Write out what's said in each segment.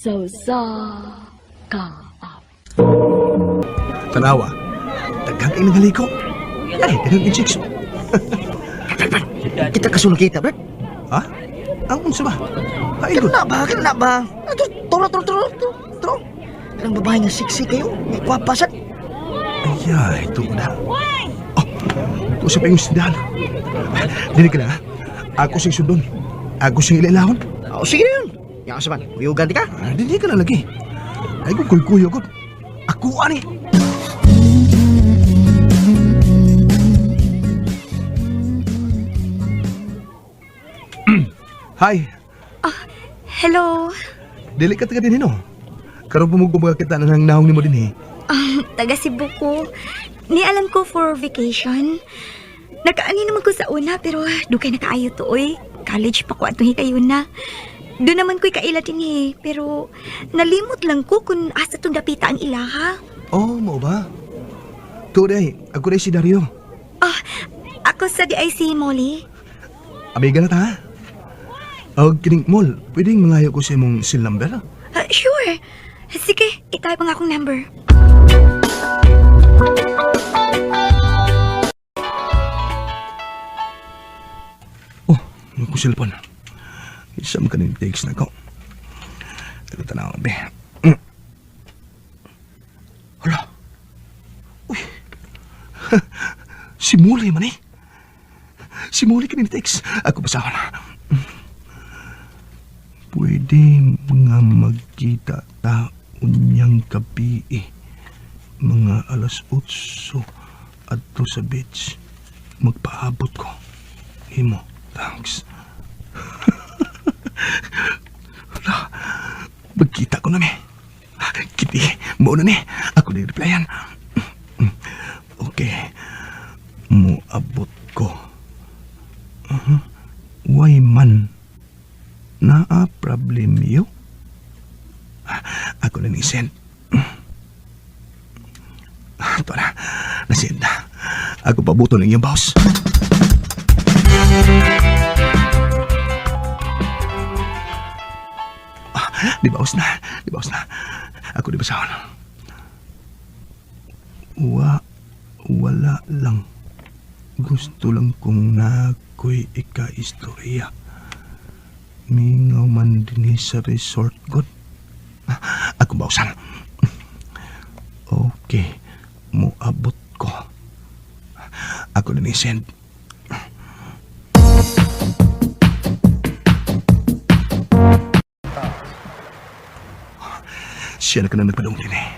Sa usa ka Tanawa. Daghang kay nagaliko. Ay, daghang kay chicks. Kita kasulong kita, Brad. Ha? Ang unsa ba? Ay, Kana ba? Kana ba? Ato, turo, turo, turo, turo, turo. Kanang babae nga sexy kayo. Nga gwapa sad. Ay, ito na. Oh, ito sa pingos tindahan. Dili ka na, ha? Ako siyang sundon. Ako siyang ilailahon. Oh, sige na yun. Nga sa man, uyugan di ka. Ah, dili ka na lagi. Ay, kung kuy-kuyo ko. Ako ani. Hi, Hello. dili ka taga dinhi no. Karon pumugbo kita na ng nahong nimo dinhi. Taga Cebu ko. Ni alam ko for vacation. Nakaani naman ko sa una pero dugay nakaayo to oy. College pa ko atong hikayon na. Doon naman ko'y kaila din eh. Pero nalimot lang ko kung asa tong dapita ang ilaha. Oh, mao ba? Tuday, ako day si Dario. Ah, ako sa DIC, Molly. Amiga na ta, ha? Og kining mall, pwedeng mangayo ko sa imong cell number? Ah, sure. Sige, itype ang akong number. Oh, yung kong cellphone. Isa man kaning text na ko. Pero tanaw, be. Hala. Uy. Si Molly man eh. Si Molly kaning text. Ako basahon. Pwede mga magkita ta unyang gabi eh. Mga alas 8 adto sa beach. Magpaabot ko. Imo, thanks. Hala, magkita ko na mi. Kiti, mo na ni. Ako na replyan. Okay. Muabot ko. Uh-huh. Why man? Naa problem yo? Ako na ni send. Ito na. Nasend na. Ako pabuto ng iyong boss. Ah, di baos na. Di baos na. Ako di basahon. Wa, wala lang. Gusto lang kong nakoy ika-istorya. Mingaw man din sa resort, God. Ah, ako bausan. Okay, muabot ko. Ako na ni-send. Siya na ka na nagpadong din eh.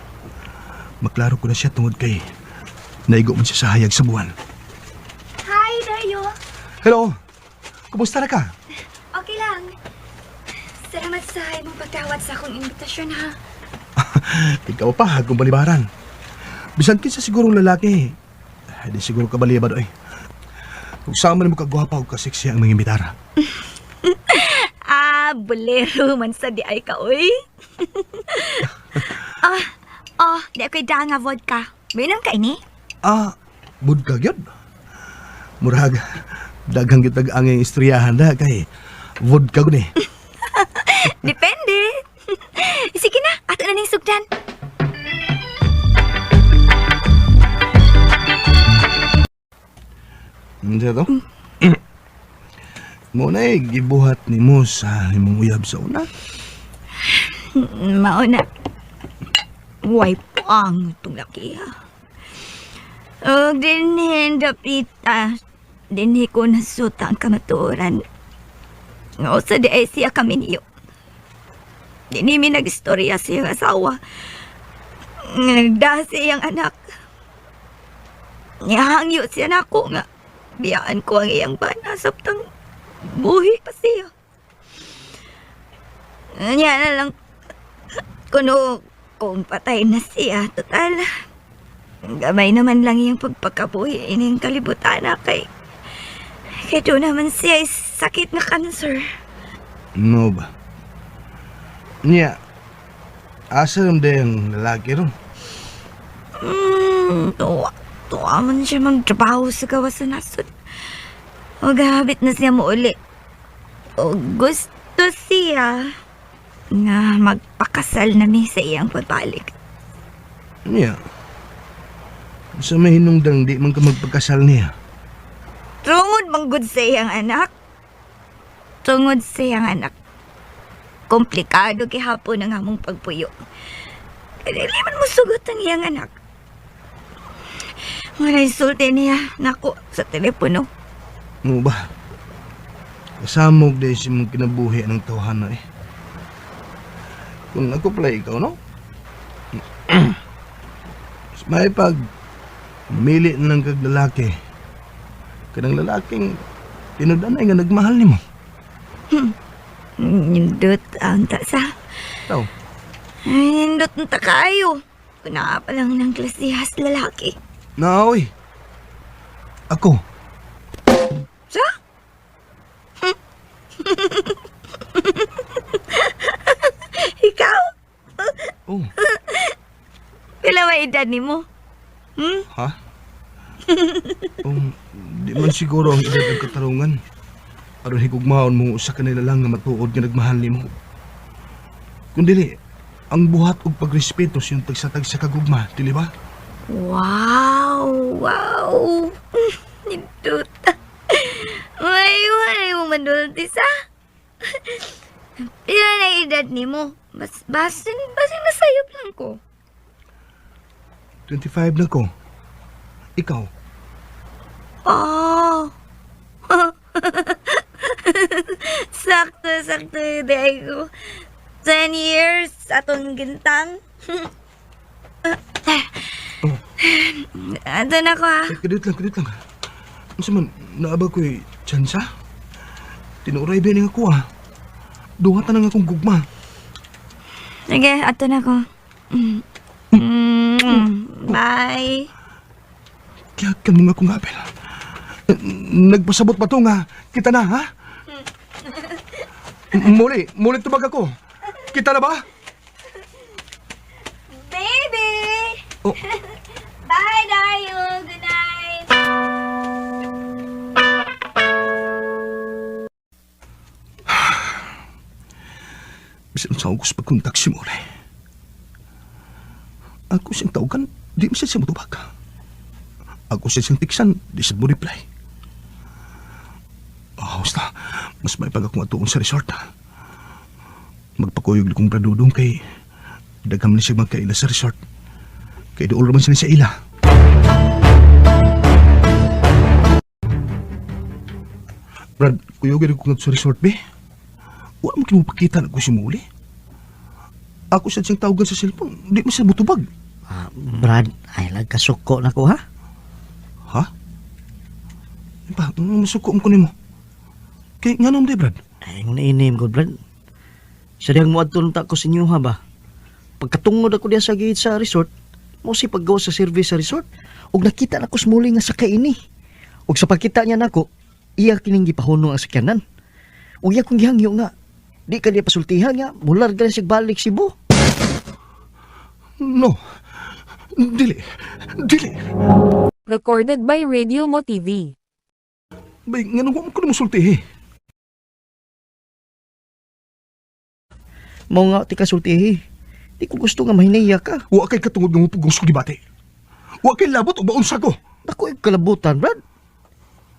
Maklaro ko na siya tungod kay naigo man siya sa hayag sa buwan. Hi, Dario. Hello! Kumusta na ka? Okay lang. Salamat sa imong pagtawad sa akong imbitasyon ha. Ikaw pa, kung balibaran. Bisan kinsa sigurong lalaki, ay, di siguro ka balibad oy. Kung saan man mo kagwapa o kaseksi ang mga imbitara. Ah, bolero man sa di ay ka, oy. Ah, oh, di ako'y daan nga vodka. Minom ka ini? Ah, budka gyud. Murag, daghang kitag ang istoryahan na kay vodka gud eh. Depende. Sige na, ato na ning sugdan. Ano to? Mo na eh, gibuhat nimo sa imong uyab sa una. Mao na. Way pang itong laki ha. Og dinhin dapita. Dinhi ko nasuta ang kamatuoran. Nga sa di ay siya kami niyo. Dinhi mi nagistorya sa iyang asawa. Nga nagdaha sa iyang anak. Nihangyo siya nako nga. Biyaan ko ang iyang bana sabtang buhi pa siya. Nya na lang kuno kung patay na siya, total. Gamay naman lang iyang pagpakabuhi ining kalibutan na kay kay doon naman siya is sakit na cancer. No ba? Niya, asa rin din ang lalaki ron? Tuwa, tuwa man siya magtrabaho sa gawas sa nasod. O gabit na siya mo uli. O gusto siya. Nga magpakasal na mi sa iyang pagbalik. Niya. Sa may hinungdang di man ka magpagkasal niya. Tungod manggod sa iyang anak. Tungod sa iyang anak. Komplikado gihapon ang among pagpuyo. Kaya dili man musugot ang iyang anak. Wala insulti niya nako sa telepono. Mo ba? Kasamog dahil si mong kinabuhi ng tawhana eh. Kung ako pala ikaw, no? Mas may pag mamili na lang kag lalaki. Kanang lalaking tinudanay nga nagmahal nimo. Nindot ang ta sa. Tao, Nindot ang ta kayo. Kuna pa lang ng klasihas lalaki. naoy. Ako, Sa? Ikaw? oh, Pila ba edad ni mo? Hmm? ha? Di man siguro ang edad ang katarungan. Aron higugmaon mo usa kanila lang nga matuod nga nagmahal nimo. Kun dili, ang buhat ug pagrespeto sa iyong tagsa-tagsa kagugma, dili ba? Wow! Wow! Nindot. May wala mo mandultis ha? Pila na edad ni mo? Bas, basin, basin na sayop lang ko. 25 na ko. Ikaw, Oh. Sakto, sakto yung day ko. 10 years atong gintang. Oh. Ato na ko ha. eh, kadiyot lang, kadiyot lang. Unsa man, naaba ko'y tsansa? Tinuray ba ni ako ah. Duha ta na nga akong gugma. Sige, ato na ko. Mm. Mm. Bye. Kaya ka mo nga akong apel. Nagpasabot ba to nga? Kita na, ha? Muli, muli tubag ako. Kita na ba? Baby! Oh. Bye, Dario. Good night. Bisan sa august pagkontak si Mole. Ako siyang tawagan, di mo siya siya mutubag. Ako siya siyang tiksan, di siya mo reply. Oh, basta, mas may pag akong atuon sa resort. Magpakuyog kong bradudong kay dagham ni siya magkaila sa resort. Kay dool raman sila sa ila. Brad, kuyog ko nga sa resort, be. Wa mo kinupakita na ko si Muli. Ako sa siyang tawagan sa cellphone, di mo siya mutubag. Ah, Brad, ay lang kasuko na ko ha. Ha? Ba, masuko ko nimo. Kay nga naman di, Brad? Ay, nung nainim ko, Brad. Sa dihang mo ta ko sa inyo ha ba? Pagkatungod ako diya sa gate sa resort, mo si paggawa sa service sa resort, ug nakita na ko smuli nga sakay ini. Ug sa pagkita niya nako, iya kining gipahunong ang sakyanan. Ug iya kong gihangyo nga, di ka niya pasultihan nga, mular ka siya balik Cebu. No. Dili. Dili. Recorded by Radio Mo TV. Bay, nga nung ko na musultihi. Mao nga ti kasultihi. Di ko gusto nga mahinaya ka. Wa kay katungod nga mupugong sa debate. Wa kay labot o baon sa ko. Naku, ay kalabutan, Brad.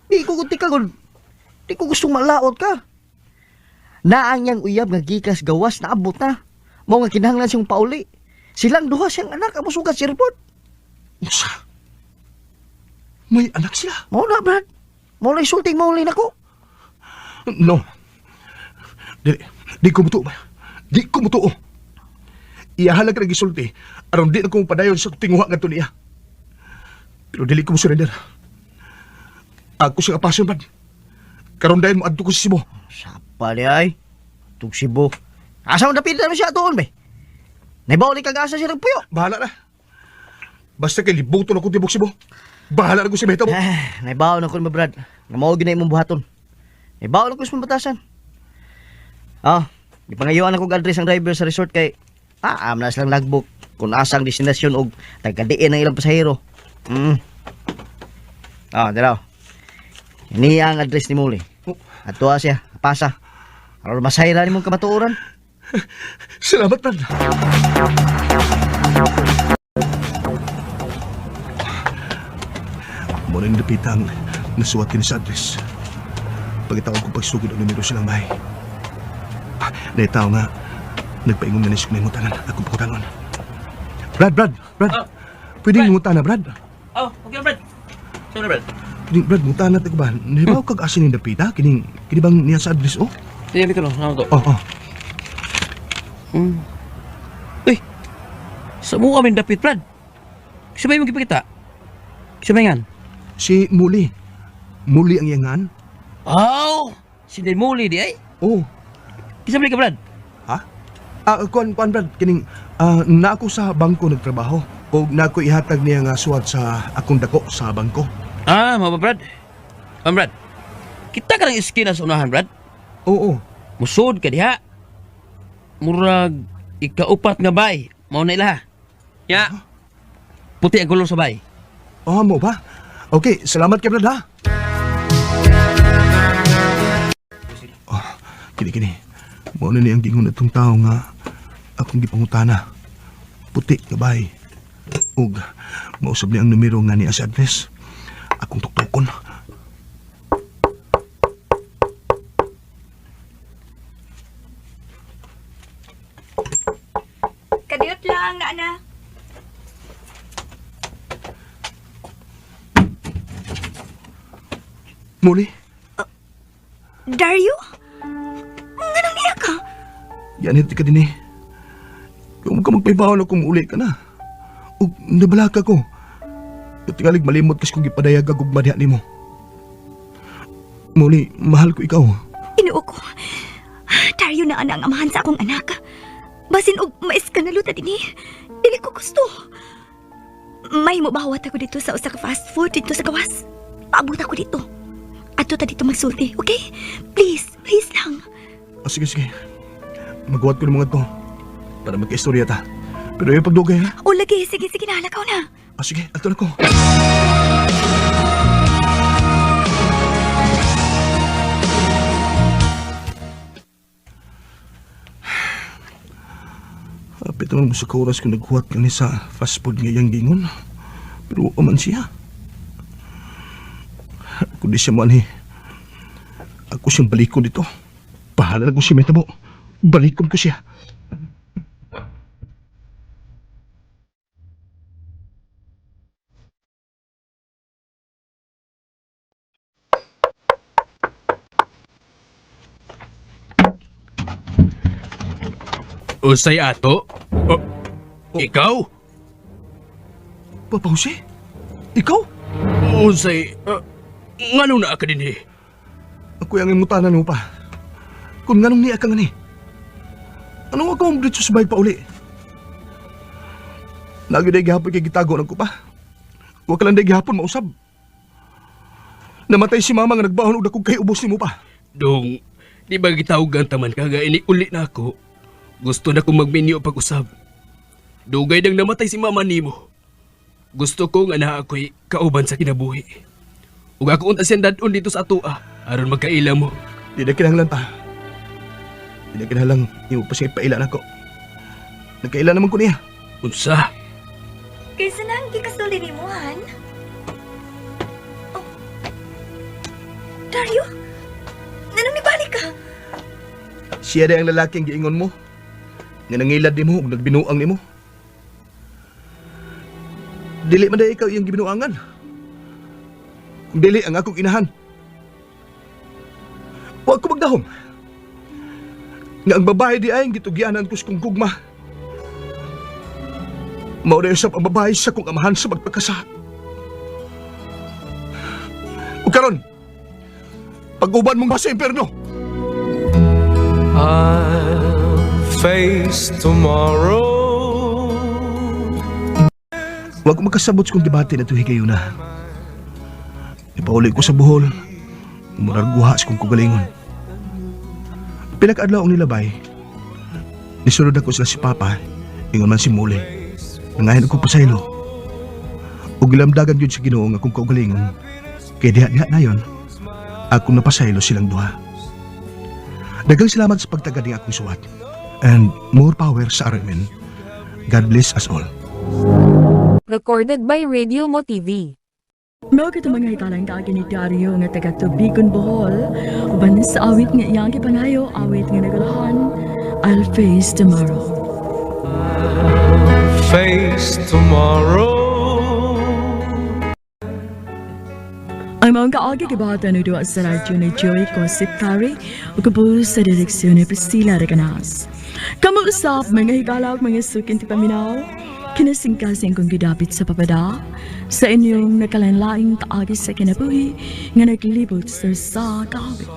Di ko kunti ka, di ko gustong malaot ka. Naang niyang uyab nga gikas gawas naabot na. Mao nga kinahanglan siyang pauli. Silang duha siyang anak ang musugat sa airport. Unsa? May anak sila. Mao na, Brad. Mao na isulting mauli nako. No. Dili. Di ko mutuo ba? Di ko mutuo. Iyahalag ra gisulti aron di na ko padayon sa tinguha ngadto niya. Pero dili ko mo surrender. Ako siyang apason, Brad. Karon dayon mo adto ko sa Cebu. Sapa di ay. Tug Cebu. Asa man dapit na siya tuon be? Naibaw ni kag asa siya nagpuyo. Bahala na. Basta kay libuton ako tibok Cebu. Bahala na ko si Beto mo. Eh, naibaw na ko ni Brad. Nga mao gyud na imong buhaton. Naibaw na ko sa batasan. Ah, gipangayuan ako og address ang driver sa resort kay am na silang logbook kung asa ang destinasyon og taga-diin ang ilang pasahero. Ah, dalaw. Ini ang address ni Muli. Oh. Ato siya, pasa. Aron masayra nimong kamatuoran. Salamat, Brad. Muna yung dapitang nasuwat kini sa address. Pagkatawag ko pagsugod ang numero silang bahay. Naitaw nga, nagpaingon na ni siya may mutanan. Akong pakutangon. Brad, Brad, Brad. Oh, Pwede Brad. mutana, Brad. Oh, okay Brad. Saan na, Brad? Pwede, Brad, mutana ta ko ba? Nahibaw kag asin yung dapita? Kining, kini bang niya sa address, oh? Sige, ko no. Ano to? Oh, oh. Uy! Sa mo kami dapit, Brad. Sabay mo gipakita. Sabay ngan. Si Muli. Muli ang iyangan? Oh! Si Muli di ay. Oh. Kisabay ka, Brad. Ha? Ah, kuan kuan Brad, kining na ako sa bangko nagtrabaho. Og na ako ihatag niya nga suwat sa akong dako sa bangko. Ah, mao ba, Brad? Ma'am, Brad. Kita ka ng iskina sa unahan, Brad. Oo. Musod ka diha. Murag ikaupat nga bay. Mao na ilaha. Ya. Puti ang kulong sa bay. Oh, mo ba? Okay, salamat kay Brad ha. Oh, kini kini. Mao na ni ang gingon atong tao nga akong gipangutana. Puti nga bay. Ug mausab ni ang numero nga niya sa address. Akong tuktukon. Kadiyot lang, na. Muli, Dario? Nganong niya ka? Yan ka din eh. Kung ka magpaibaw na kung uli ka na. O nabalaka ko. Tingalig malimot kas kung gipadayag ag ugma diha nimo. Muli, mahal ko ikaw. Inuo ko. Dario na ana ang amahan sa akong anak. Basin og maiskandalo ta dinhi. Dili ko gusto. May mobawat ako dito sa usa ka fast food dito sa gawas. Paabot ako dito. Adto ta dito magsulti, okay? Please, please lang. O sige, sige. Maghuwat ko ng mga to. Para magka-istorya ta. Pero yung pagdugay ha. O lagi, sige, sige na, lakaw na. O sige, ato na ko. Apit naman mo sa oras kung naghuwat ka ni sa fast food ngayang gingon. Pero wa man siya. Kung di siya man eh. Ako siyang balikon dito. Bahala na kung siya may tabo. Balikon ko siya. Usay ato? Oh, ikaw? Papa Jose? Ikaw? Unsay ngano na ka dinhi? Ako ang imutanan mo pa. Kung nganong niya ka nga ni. Anong ako ang dito sa bayag pa uli? Lagi day gihapon kay gitago ng ko pa. Wa ka lang day gihapon mausab. Namatay si mama nga nagbahon og dakog kay ubos nimo pa. Dong, di ba gitawagan taman ka nga ini uli na ako? Gusto na kong magminyo pag-usab. Dugay nang namatay si mama nimo. Gusto ko nga naa ako'y kauban sa kinabuhi. Ug ako unta siyang dadon dito sa atoa aron magkaila mo. Di na kinahanglan pa. Di na kinahanglan imo pa siya ipaila nako. Nagkaila naman ko niya. Unsa? Kaysa na ang gikasuli ni mo, Han? Oh. Dario? Nganong nibalik ka? Siya day ang lalaki ang giingon mo. Nga nangilad nimo ug nagbinuang nimo. Dili man day ikaw iyang gibinuangan. Kung dili ang akong inahan. Huwag ko magdahom. Nga ang babae di ay ang gitugyanan ko sa kong gugma. Mao na usab ang babae sa kong amahan sa magpagkasa. Ug karon, pag-uban mong ba sa impierno? I'll face tomorrow. Huwag ko magkasabot sa kong debate na tuhi kayo na. Ipauli ko sa buhol. Murag guha sa kong kugalingon. Pinakaadlaw ang nilabay. Nisunod ako sila si Papa. Ingon man si Muli. Nangahin ako pasaylo. Ug gilamdagan yun sa Ginoo nga akong kaugalingon. Kaya diha-diha na yon, akong napasaylo silang duha. Daghang salamat sa pagtagad ng akong suwat. And more power sa RMN. God bless us all. Recorded by Radio Mo TV. Mao kato mga hikalang kaagi ni Dario nga taga Tubigon, Bohol, uban sa awit nga iyang gipangayo, awit nga nagulahan, I'll Face Tomorrow. Face tomorrow. Ang mga kaagi gibahatan ni duwa sa radyo ni Joey Cosiptari ug kubos sa direksyon ni Priscilla Recanas. Kamo usap mga higala ug mga sukin ti paminaw, kinasingkasing kong gidapit sa papada sa inyong nakalanlaing kaagi sa kinabuhi nga naglibot sa usa ka awit.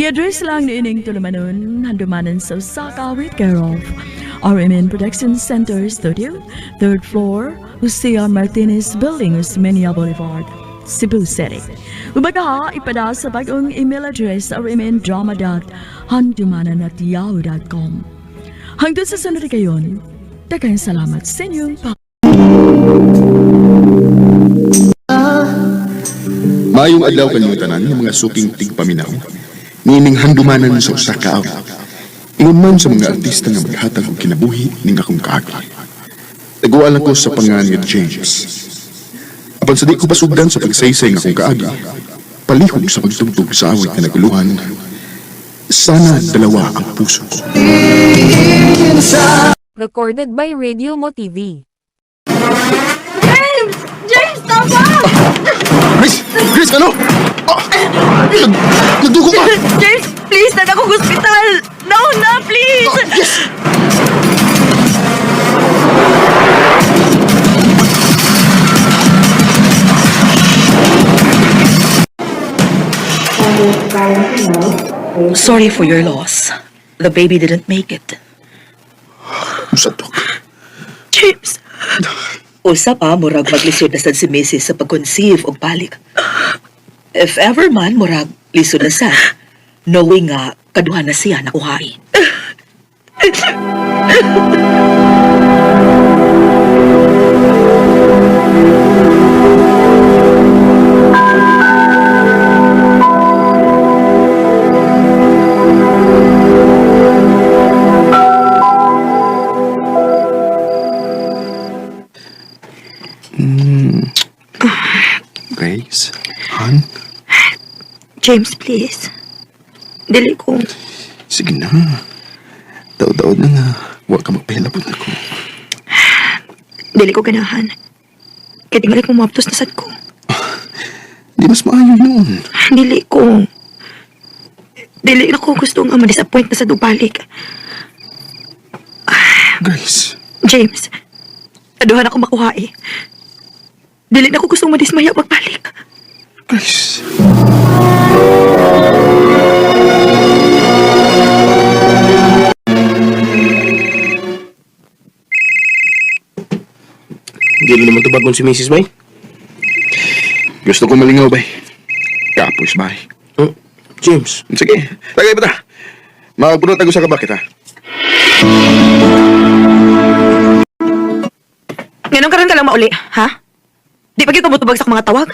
I-address lang ni ining tulumanon, handumanan sa usa ka awit care of RMN Production Center Studio, 3rd floor, Jose R. Martinez Building, Osmeña Boulevard, Cebu City. Ubaga, ipada sa bagong email address rmndrama.handumanan@yahoo.com. Hangtod sa sunod kayon, daghang salamat sa inyong pa Maayong adlaw kaninyong tanan nga mga suking tigpaminaw. Niining handumanan sa usa ka awit. Ingon man sa mga artista nga maghatag og kinabuhi ning akong kaagi. Taguan lang ko sa pangalan nga James. Apan sa di ko pasugdan sa pagsaysay nga akong kaagi, palihog sa pagtugtog sa awit nga naguluhan, Sana Dalawa ang Puso Ko. Recorded by Radio Mo TV. James! James, tama! Chris! Chris, ano? Ah, nagdugo ka! James, please, dala akong ospital! No, na, please! Ah, yes! Sorry for your loss. The baby didn't make it. Usa, Dok. James! Usa pa, murag maglisod na sad si Mrs. sa pag-conceive og balik. If ever man, murag lisod na sad, knowing nga kaduha na siya nakuhain. Grace, Han, James, please. Dili ko. Sige na. Daod-daod na nga. Huwag ka magpahilabot na ko. Dili ko ganahan. Kaya tingali kong maaptos na sad ko. Di mas maayo yun. Dili ko. Dili na ko gusto nga ma-disappoint na sa dubalik. Grace, James, aduhan ako makuha eh. Dili na ko gusto madismaya pagbalik. Grace. Hindi na naman tubagon si Mrs. Bay. Gusto ko malingaw, bay. Kapoy sa bahay. Oh, James. Sige, tagay pa ta. Magpunot ako sa kabakit, ha? Nganong karon ka lang mauli, ha? Di pa gyud ka motubag sa akong mga tawag?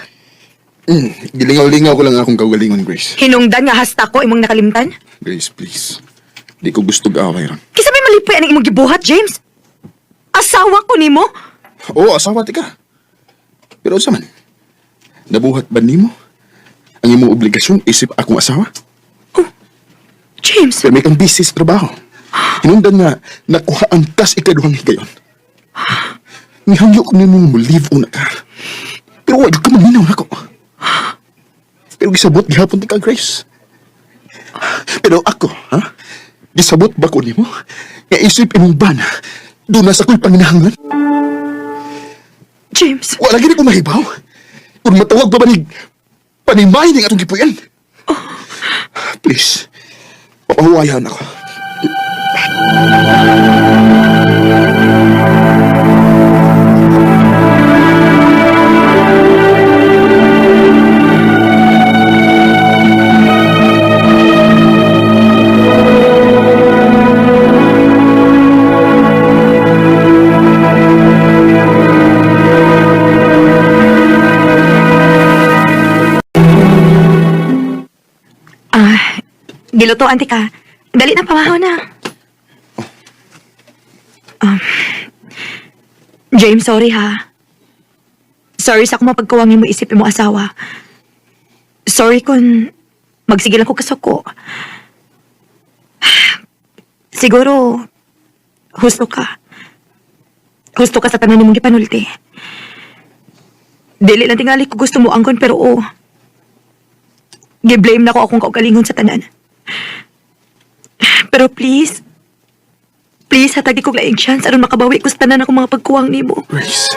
Gilingaw-lingaw ko lang akong kaugalingon, Grace. Hinungdan nga hasta ko imong nakalimtan? Grace, please. Di ko gusto away ron. Kisa may malipay aning imong gibuhat, James? Asawa ko nimo? Oo, asawa ti ka. Pero unsa man? Nabuhat ba nimo? Ang imong obligasyon isip akong asawa? James, Pero may kang busy sa trabaho. Hinungdan nga nakuha ang tas ikaduhang higayon. Nihangyo ko nimo mo live una ka. Pero wa jud ka maminaw nako. Pero gisabot gihapon ti ka, Grace. Pero ako, ha? Gisabot ba ko nimo? Nga isip imong bana, doon na sa ko'y panginahanglan. James, Wala gini ko mahibaw. Kung matawag pa ba ni panimay ning atong gipuyan. Please, papahuwayan ako. Ah, gilutoan ti ka. Dali na, pamahaw na. James, sorry ha. Sorry sa akong mapagkuwang mo isip mo asawa. Sorry kung magsige lang ko kasuko. Siguro, husto ka. Husto ka sa tanan nimong gipanulti. Dili lang tingali ko gusto mo angkon pero oo. Gi-blame na ko akong kaugalingon sa tanan. Pero please, please hatagi ko laing chance aron makabawi ko sa tanan akong mga pagkuwang nimo. Grace.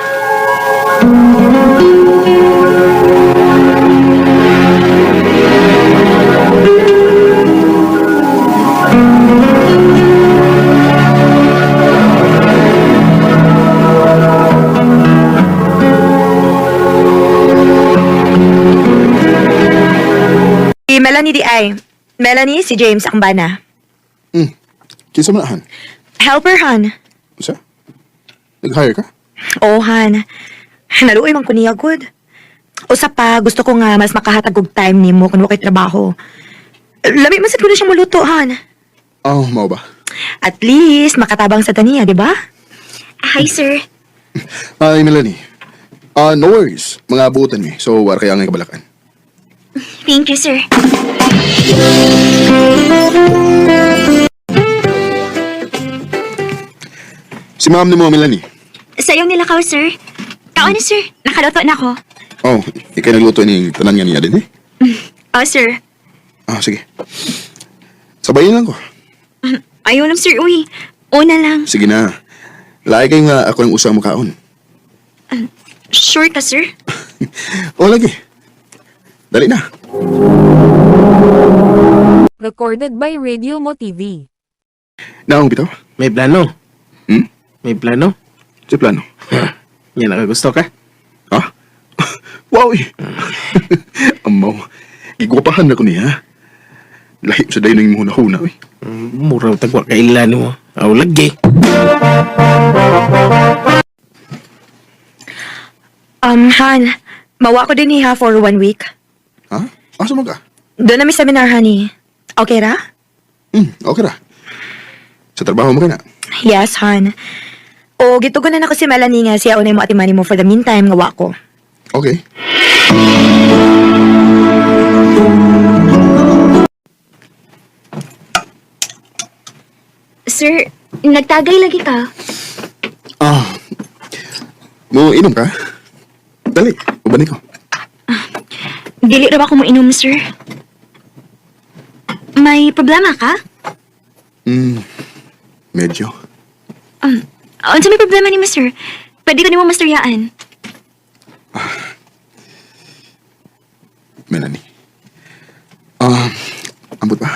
Si Melanie di ay. Melanie, si James ang bana. Kinsa man han? Helper han. Unsa? Nag-hire ka? Oo, han. Naluoy man ko niya, good. Usa pa, gusto ko nga mas makahatag og time nimo kung wa kay trabaho. Lami man sad ko na siya muluto, han. Oh, mao ba? At least, makatabang sa taniya, di ba? Hi, sir. Hi, Melanie. Ah, no worries. Mga buutan mi. So, war kaya ang kabalakan. Thank you, sir. Si ma'am ni mo, Melanie. Sa iyong nilakaw, sir. Kaon na, sir. Nakaluto na ako. Oh, ikay nagluto ni tanan nga niya din eh. Oh, sir. Ah, sige. Sabayin lang ko. Ayaw lang, sir. Uy, una lang. Sige na. Lahi kayo nga ako ng usang mukhaon. Sure ka, sir? O, lagi. Dali na. Recorded by Radio Mo TV. Naong bitaw? May plano. Hmm? May plano? Sa plano. Yan nakagusto ka? Ha? Wow eh. Amaw. Gigwapahan na ko niya. Lahi sa dayon ng huna-huna eh. Muraw tagwa kailan mo. Aw lagi. Han, mawa ko din ha for one week. Ha? Asa man ka? Doon na may seminar, honey. Okay ra? Okay ra. Sa trabaho mo ka na. Yes, han. O, gitugon na nako si Melanie nga siya unay mo atimani mo for the meantime nga wa ko. Okay. Sir, nagtagay lagi ka. Ah. Mo inom ka? Dali, uban ko. Dili ra ba ako mo inom, sir? May problema ka? Medyo. Unsa may problema nimo, sir? Pwede ko nimo masturyaan. Melanie. Ah, ambot ba?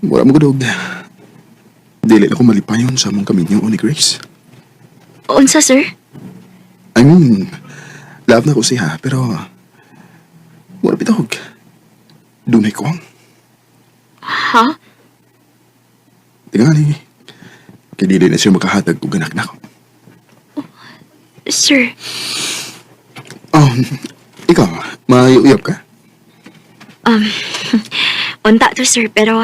Wala mo gudog. Dili na ko malipayon sa among kaminyo ni Grace. Unsa, sir? I mean, love na ko siya, pero wala bitog. Dunay ko ang. Ha? Tingali, kay dili na siya makahatag og anak nako. Sir, Oh, ikaw, may uyab ka? unta to, sir, pero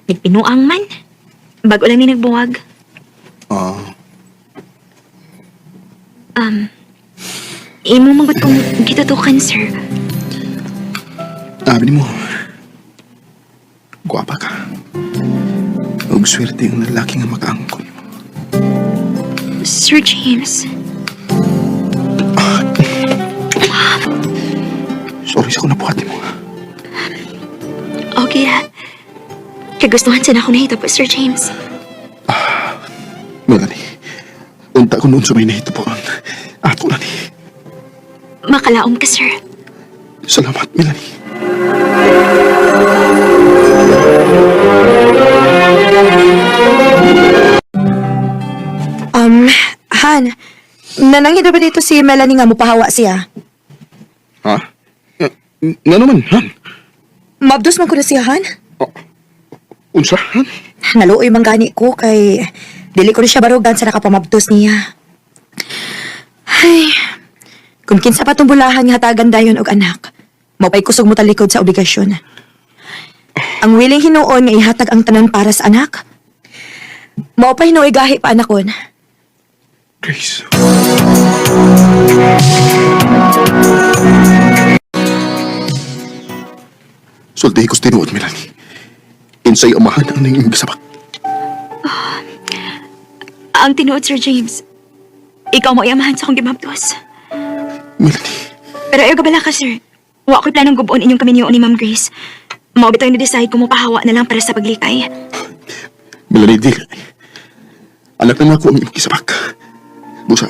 nagpinuang man. Bago lang ni nagbuwag. Ah, Imo manggod kong gitutukan, sir. Sabi mo, guwapa ka. Ug swerte ang lalaki nga makaangkon mo. Sir James. Sorry sa kung nabuhat mo. Okay, ha. Kagustuhan sana ako nahita po, Sir James. Melanie, unta ko noon sa may nahitapuan. Ato na ni. Makalaom ka, sir. Salamat, Melanie. Han, nanangin ba dito si Melanie nga mupahawa siya? Ha? Nga, nga naman, han? Mabdos man ko na siya, Han. Oh, unsa, han? Naluoy man gani ko kay dili ko na siya barugan sa nakapamabdos niya. Ay, kung kinsa pa tong bulahan nga hatagan dayon og anak, maupay kusog mo talikod sa obligasyon. Ang willing hinuon nga ihatag ang tanan para sa anak, maupay hinuoy gahi pa anakon. Grace. Sultihi ko sa tinuod, Melanie. Insay amahan ang nanging gisabak. Ang tinuod, Sir James. Ikaw mo iyamahan sa akong gimabdos. Melanie. Pero ayaw gabala ka, sir. Wa ko'y planong gubuon inyong kami ni Ma'am Grace. Mao bitaw ni-decide kung mapahawa na lang para sa paglikay. Melanie, dili. Anak na ako ang imong gisabak. Busa,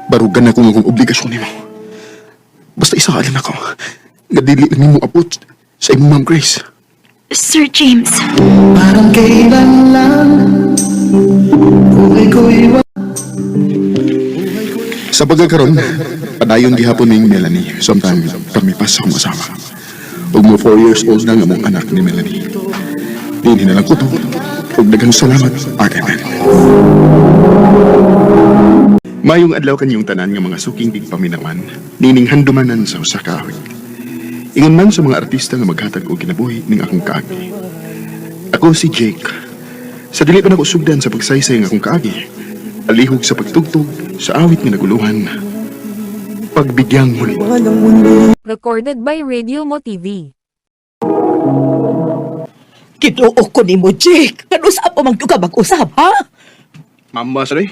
barugan na ko nga akong obligasyon nimo. Basta isaalin ako. Nga dili na nimo abot sa imong Ma'am Grace. Sir James. Parang kailan lang Buhay ko'y Sa pagkakaroon, padayon gihapon ning Melanie. Sometimes, kami pa sa akong asawa. Ug mo 4 years old na nga mong anak ni Melanie. Dinhi na lang ko to. Ug daghang salamat, RMN. Mayong adlaw kanyong tanan nga mga suking tigpaminawan, nining handumanan sa usa ka awit. Ingon man sa mga artista nga maghatag og kinabuhi ning akong kaagi. Ako si Jake. Sa dili pa nako sugdan sa pagsaysay ng akong kaagi, alihog sa pagtugtog sa awit nga naguluhan. Pagbigyang muli. Recorded by Radio Mo TV. Kinuo ko ni mo, Jake. Kanusap o man ka mag-usap, ha? Mama, sorry.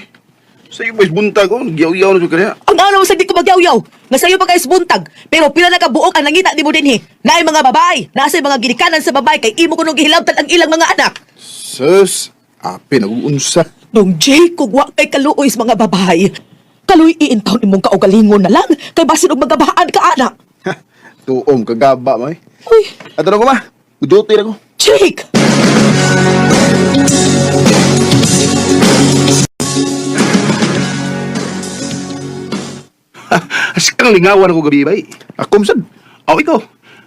Sa iyo boys buntag oh, nagyaw-yaw na jud kaniya. Ang araw sa di ko magyaw-yaw. Nga sayo pa guys buntag. Pero pila na kabuok ang nangita ni mo dinhi. Naay mga babae, nasa mga ginikanan sa babae kay imo kunong gihilabtan ang ilang mga anak. Sus, ape naguunsa. Dong Jake, kung wa kay kaluoy sa mga babae. Kaluy iintaw nimong kaugalingon na lang kay basin og magabahaan ka anak. Tuom kagaba may. Uy, Ato na ko ma. Duty ra ko. Jake! As kang lingawan ako gabi, bay. Ako sad. Aw, ikaw.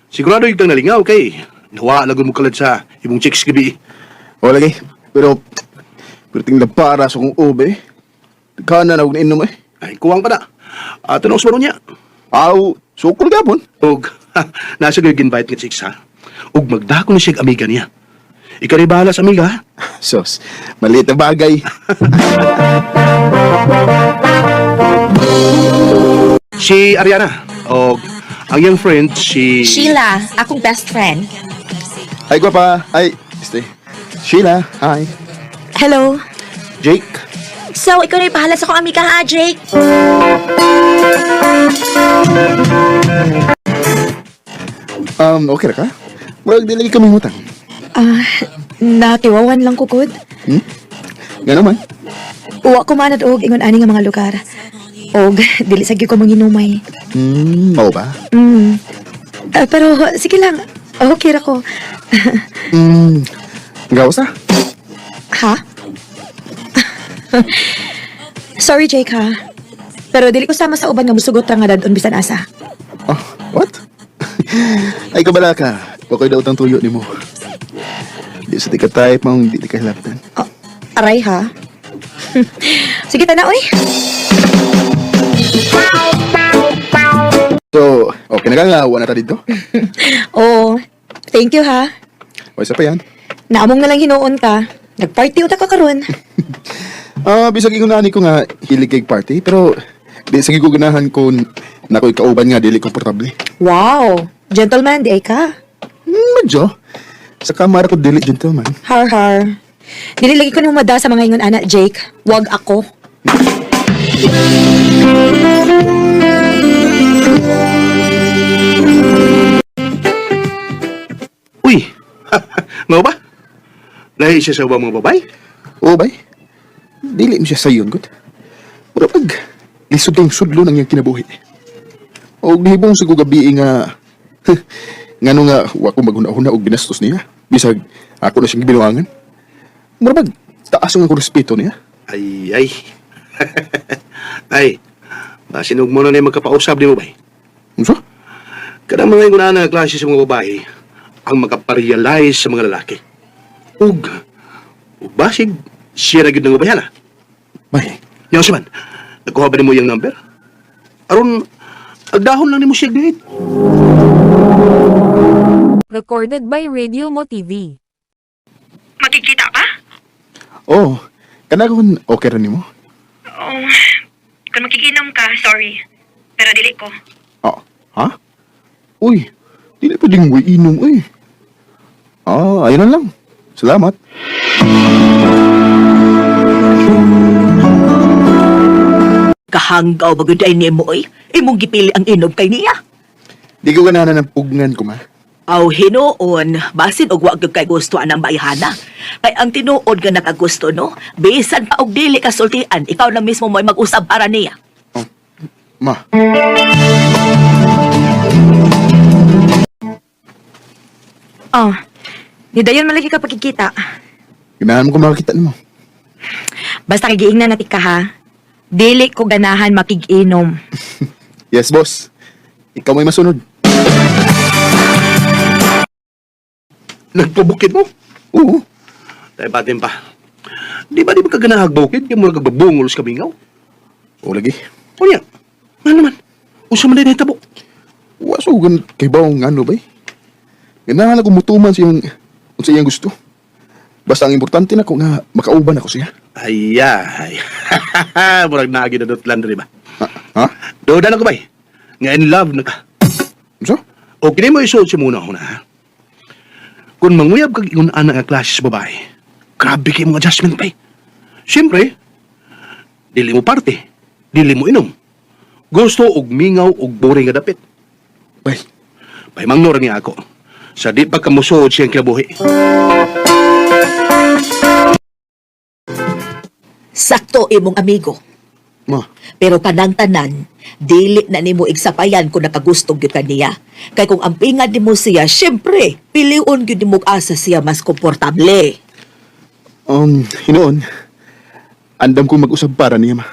Sigurado yung kang nalingaw kay nawa lagon mo kalad sa imong chicks gabi. O lagi. Pero pero tingnan para sa kong ube. Kana na og inom eh. Ay, kuwang pa na. Ato na usbaro niya. Aw, sukol gapon. Og, nasa gyud invite nga chicks ha. Og magdako ni siya amiga niya. Ikaw rin bahala sa amiga ha. Sus, maliit na bagay. Si Ariana. Og ang iyang friend si Sheila, akong best friend. Ay, gwapa. Ay, este. Sheila, hi. Hello. Jake. So, ikaw na yung bahala sa akong amiga ha, Jake? Okay ra ka? Murag di lagi kami ngutang. Ah, nakiwawan lang ko, good. Hmm? Nga naman. Uwa ko manad og ingon ani nga mga lugar. Og dili sa gyud ko manginumay. Mao ba? Ah, pero sige lang. Okay ra ko. Gawas na. Ha? Sorry, Jake ha. Pero dili ko sama sa uban nga musugot ra nga dadon bisan asa. Oh, what? Ay, kabala ka. Wako'y daw tuyo ni mo. Di sa di ka type, maong di ka hilabtan. Oh, aray ha. Sige tana oy. So, okay na ka nga. Wala na ta dito. Oo. Thank you ha. O, isa pa yan. Naamong na lang hinuon ka. Nagparty uta ka karon. Ah, bisag ingon ani ko nga hilig kay party, pero di sa giguganahan ko na ako'y kauban nga dili komportable. Wow! Gentleman, di ay ka. Medyo. Sa kamara ko dili gentleman. Har har. Dili lagi ko nang mada sa mga ingon ana, Jake. Wag ako. Uy. Mao ba? Lahi siya sa ubang mga babae. Oo, bay. Dili mo siya sayon, gud. Mura pag lisod kang sudlo ng iyang kinabuhi. O nihibong sa gabi nga ngano nga wa ko maghuna-huna og binastos niya. Bisag ako na siyang gibinuangan. Mura pag taas ang ako respeto niya. Ay, ay. Ay, basinog mo na na yung magkapausap di mo ba? Unsa? Kanang mga ingon na klase sa mga babae, ang makaparealize sa mga lalaki. Ug, ug basig, siya na gyud ng ubayana. Bay, Yaw siya man, nagkuha ba nimo yung number? Aron, agdahon lang nimo siya date. Recorded by Radio Mo TV. Makikita ka? oh, kana kon okay ra nimo? Oh, Kung makikinom ka, sorry. Pero dili ko. Ah, ha? Uy, dili pwedeng way inom eh. Ah, ayun na lang. Salamat. Kahanggaw bagod ay nimo oy. Imong gipili ang inom kay niya. Di ko ganahan ng pugnan ko, ma. Aw hinuon, basin og wa gyud kay gusto anang bayhana. Kay ang tinuod nga nakagusto no, bisan pa og dili ka sultian, ikaw na mismo mo'y mag-usab para niya. Oh, ma. Oh, nidayon malagi ka pagkikita. Ganahan mo ko makakita nimo. Basta kagiingnan na ka ha. Dili ko ganahan makiginom. Yes, boss. Ikaw may masunod. Nagpabukid mo? Oo. Tayo batin pa. Di ba kaganahag bukid? Kaya mura kagbabungol sa kamingaw? Oo lagi. O niya, nga naman. Usa man din hitabo. Wa so gan kay bawong ano bay. Ganahan ako mutuman sa iyang unsa iyang gusto. Basta ang importante na ko nga makauban ako siya. Ayay. Murag naagi na dotlan diri ba? Ha? Ha? Dodan ako bay. Nga in love na ka. Unsa? O kini mo isuot si muna ako na. ha? Kung manguyab kag ingon ana nga klase sa babae, grabe kay mong adjustment bay. Siyempre, dili mo parte, dili mo inom. Gusto og mingaw og boring nga dapit. Bay, Bay mangnor niya ako. Sa di pa kamusuod siyang kinabuhi. Sakto imong amigo. ma. Pero kanang tanan, dili na nimo igsapayan kung nakagusto gyud ka niya. Kay kung ang pingad nimo siya, syempre, pilion gyud nimo og asa siya mas komportable. Hinuon. Andam kong mag-usab para niya, ma.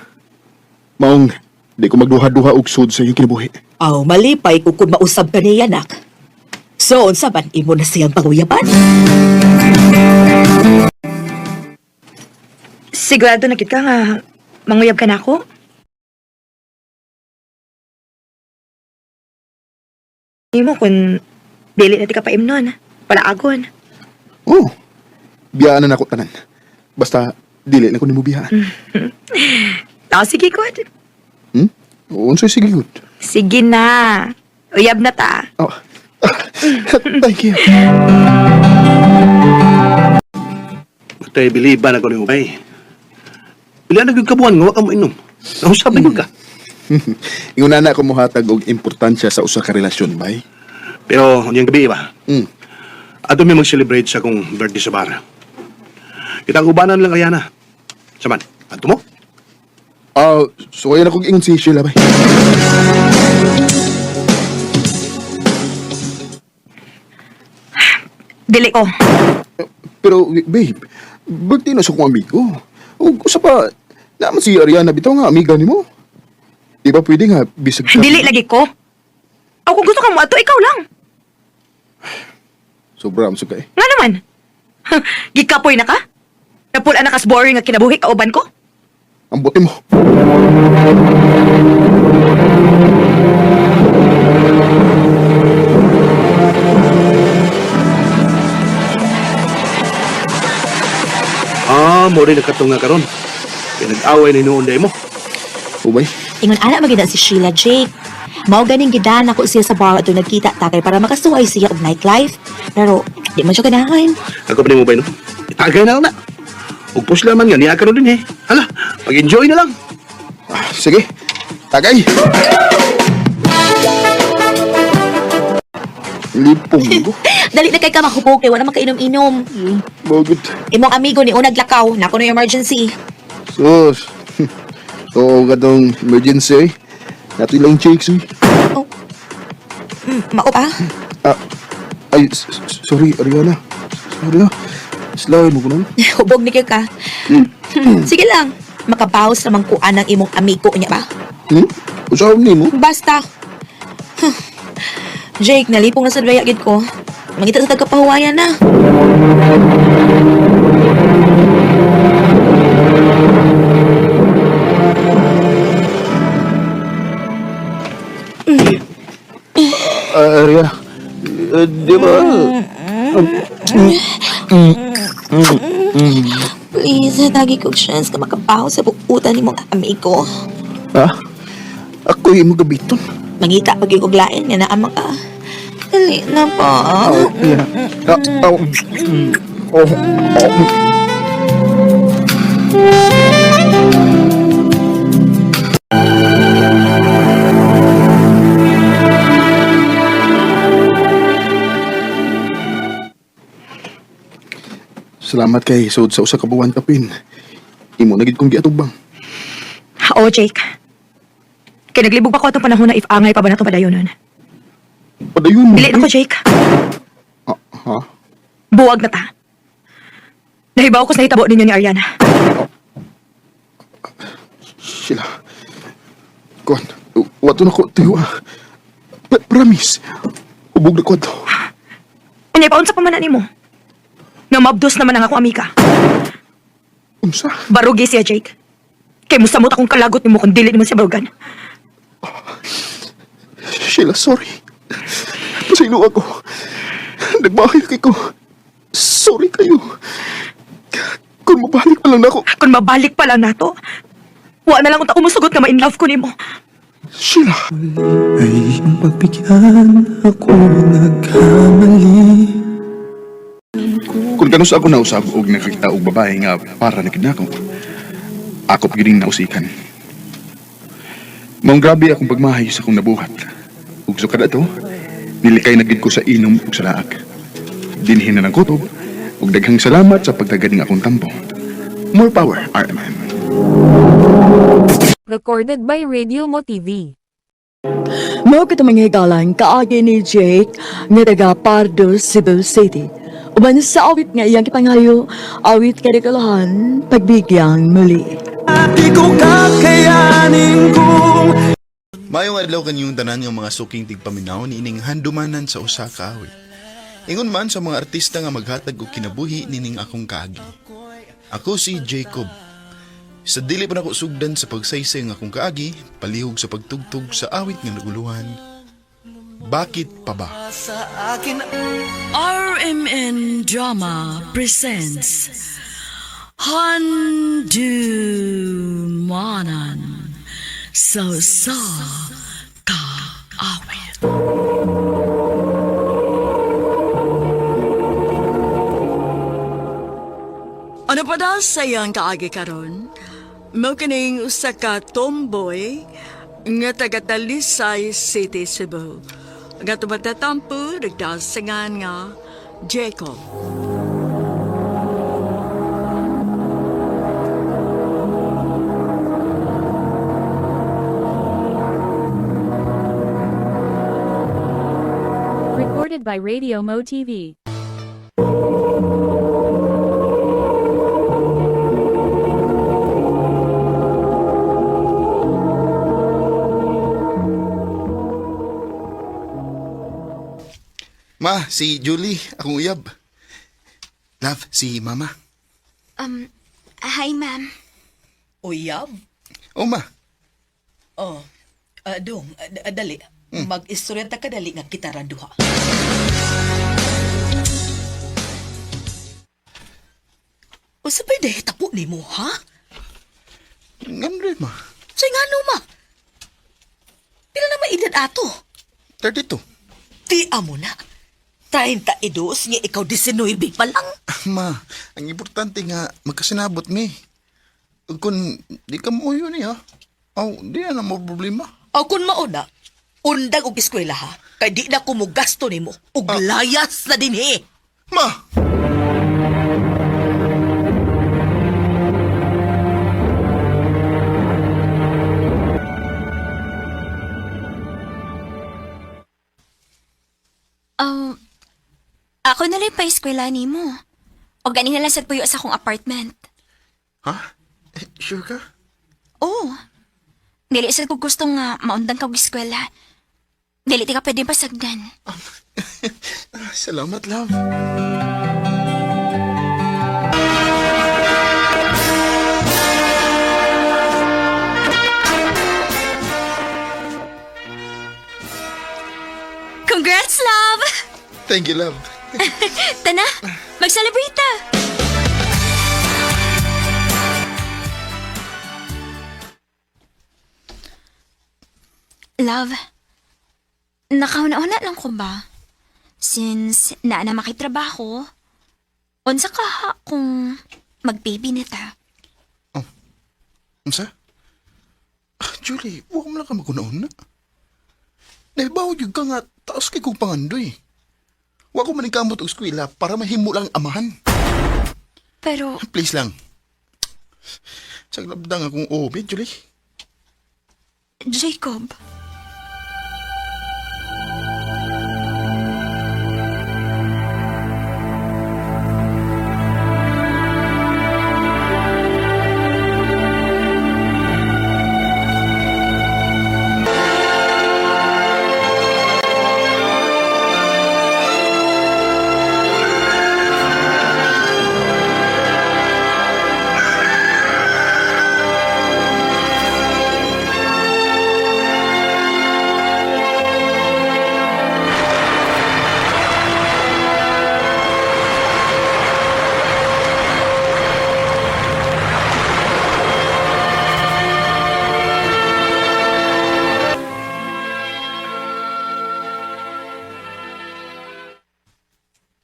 Maong, di ko magduha-duha og sud sa iyang kinabuhi. Aw, malipay ko kung mausab ka niya, nak. So, unsa man imo na siyang panguyaban? Sigurado na gid ka nga manguyab ka na ako? Nimo kung dili na ti ka paimnon. Palaagon. Oh, biyaan na nako tanan. Basta, dili na ko nimo biyaan. Ah, sige, good. Hmm? Unsay sige good. Sige na. Uyab na ta. Oh. Thank you. Matay biliban ako nimo bay. Pila na gyud kabuan nga wa ka mo inom. Nausab na gyud ka. Ingon na ako mohatag og importansya sa usa ka relasyon, bay. Pero unyang gabi ba? Mm. Ato mi mag-celebrate sa akong birthday sa bar. Kitang ubanan lang Ariana. Saman, ato mo? Ah, so ayan akong ingon si Sheila, bay. Dili ko. Pero, babe, birthday na sa akong amigo. Ug usa pa, naman si Ariana bitaw nga amiga nimo. Di ba pwede nga bisag ka? Dili lagi ko. O kung gusto ka mo ato, ikaw lang. Sobra am sugay. Nga naman. Gikapoy na ka? Napula na kas boring nga kinabuhi kauban ko? Ang buti mo. Ah, mo rin nakatunga karon. Pinag-away ni noon day mo. Ubay. Ingon ana magida si Sheila Jake. Mao ganing gidan ako siya sa bar ato nagkita ta kay para makasuway siya og nightlife. Pero di man siya ganahan. Ako pa ni mo bay no? Itagay na lang na. Ug pusla man nga niya karon din eh. Hala, mag-enjoy na lang. Ah, sige. Tagay. Lipong ko. Dali na kay ka mahubog kay wala man kainom-inom. Bagit. Imong amigo ni unag lakaw, nako na emergency. Sus. Oo, katong emergency eh. Nato ilang chicks eh. Mao pa? Ah, ay, sorry, Ariana. Sorry ah. Slide mo ko nun. Hubog ni kayo ka. Sige lang. Makabawas naman kuan ang imong amigo niya ba? Hmm? Usaw ni mo? Basta. Huh. Jake, nalipong na sa daya gid ko. Mangita sa tagkapahuwayan na. Ah, Ariana. Eh, di ba? Please, tagi kog chance ka makabawas sa buutan ni mong amigo. Ha? Ako yung imo gabiton. Mangita pag yung uglain nga naa ka. Dali na pa. Oh, yeah. Ah, oh. Oh, oh. Salamat kay sud sa usa ka buwan kapin. Imo na gid kong giatubang. Oo, Jake. Kaya naglibog pa ko atong panahon na if angay pa ba na itong padayonon. Padayon mo. Dili na ko, Jake. Ah, ha? Buwag na ta. Nahibaw ko sa hitabo ninyo ni Ariana. Sila. Kuan, wato na ko tiwa. Promise. Hubog na ko ato. Unya, paunsa pa man na nimo. Nga mabdos naman ang akong amika. Unsa? Barugi siya, Jake. Kay musamot akong kalagot nimo kung dili nimo siya barugan. Sheila, sorry. Pasaylo ako. Nagbahay kay ko. Sorry kayo. Kung mabalik pa lang na ako. Kung mabalik pa lang nato, wa na lang unta umusugot nga ma-in love ko nimo. Sheila. Ay iyong pagbigyan ako nagkamali. Kung kanus ako nausab og nakakita og babae nga para na gid nako. Ako pa gid nausikan. Maong grabe akong pagmahay sa akong nabuhat. Ug sukad ato, nilikay na gid ko sa inom ug sa laak. Dinhin na ng kutob ug daghang salamat sa pagtagad ng akong tampo. More power, RMN. Recorded by Radio Mo TV. Mao kita mga higalan kaagi ni Jake nga taga Pardo, Cebu City. Uban sa awit nga iyang kipangayo, awit kadikalahan, pagbigyang muli. Di ko kakayanin kung Maayong adlaw kanyong tanan nga mga suking tigpaminaw niining handumanan sa usa ka awit. Ingon man sa mga artista nga maghatag og kinabuhi nining akong kaagi. Ako si Jacob. Sa dili pa nako sugdan sa pagsaysay ng akong kaagi, palihog sa pagtugtog sa awit nga naguluhan. Bakit pa ba? sa akin. RMN Drama presents Handumanan sa sa kaawit. Ano pa daw sa iyang kaagi karon? Mao kining usa ka tomboy nga taga Talisay City, Cebu. Nga tumatatampo, nagdasingan nga Jacob. Recorded by Radio Mo TV. Ma, si Julie, akong uyab. Love, si Mama. Hi, ma'am. Uyab? Oh, ma. Oh. Dong, dali. Mag-istorya ta ka dali nga kita ra duha. Usa pa'y dahil tapo nimo, ha? Ngano rin, ma? Say ngano, ma? Pila na maedad ato? 32. Di amo na. 32 nga ikaw 19 pa lang. Ma, ang importante nga magkasinabot mi. Ug kung di ka mo yun eh, ha? Aw, di na na mo problema. O kung mauna, undag og eskwela ha. Kay di na ko mo gasto nimo. Ug layas na dinhi. Ma! Um, ako na lang pa eskwela nimo. O gani na lang sad puyo sa akong apartment. Ha? Eh, sure ka? Oo. Dili sad ko gusto nga maundang ka og eskwela. Dili ti ka pwede pasagdan. Ah, salamat, love. Congrats, love! Thank you, love. Tana, mag-celebrate ta! Love, nakauna-una lang ko ba? Since naa na makitrabaho, unsa ka ha kung mag-baby na ta? Unsa? Ah, Julie, huwag mo lang ka maguna-una. Nahibaw yun ka nga, taas kay kong pangandoy. Wa ko maningkamot og eskwela para mahimo lang amahan. Pero, Please lang. Saglabdang akong obi, Julie. Jacob,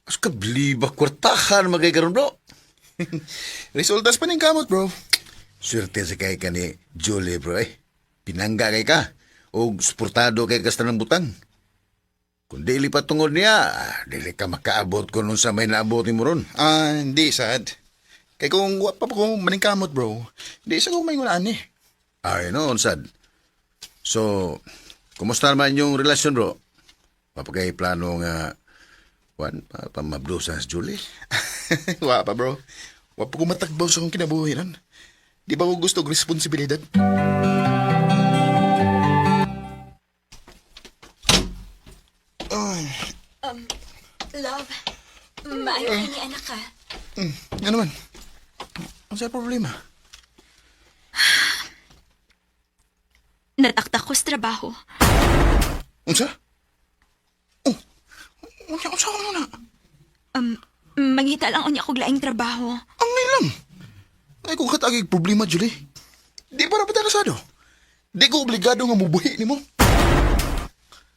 As kabliba kwartahan magay karon bro. Resultas pa ning kamot, bro. Swerte sa kay ka ni Julie bro eh. Pinangga kay ka og suportado kay ka sa tanang butang. Kung dili pa tungod niya, dili ka makaabot kung unsa may naabot nimo ron. Ah, hindi, sad. Kay kung wa pa ko maningkamot, bro, hindi sa ko maingon ani. Ay no, sad. So, kumusta naman yung relasyon bro? Mapagay plano nga Juan, pa, pamabdo sa Julie? Wa pa, bro. Wa pa ko matagbaw sa akong kinabuhi ron. Di ba ko gusto og responsibilidad? Ay, love, maayo kay ni anak ka. ano man? Ano sa problema? Nataktak ko sa trabaho. Unsa? Oh, unsa unsa ko na? Um, Manghita lang unya kog laing trabaho. Ang ilang. Ay kung katagig problema, Julie. Di pa dapat kasado. Di ko obligado nga mubuhi nimo.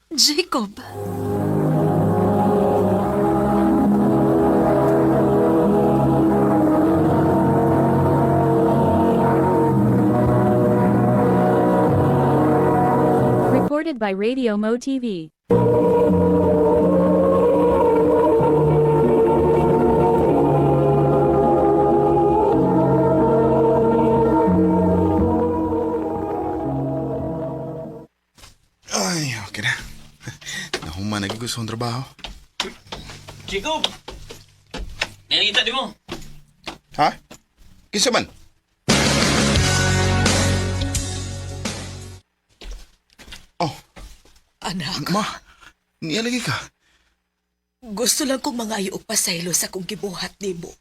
Jacob. Recorded by Radio Mo TV. Ay, okay na. Nahuman na gusto kong trabaho. Jacob! Nakikita di mo. Ha? Kinsa man? Oh, Anak, ma. Niya lagi ka. gusto lang kong mangayo og pasaylo sa akong gibuhat nimo.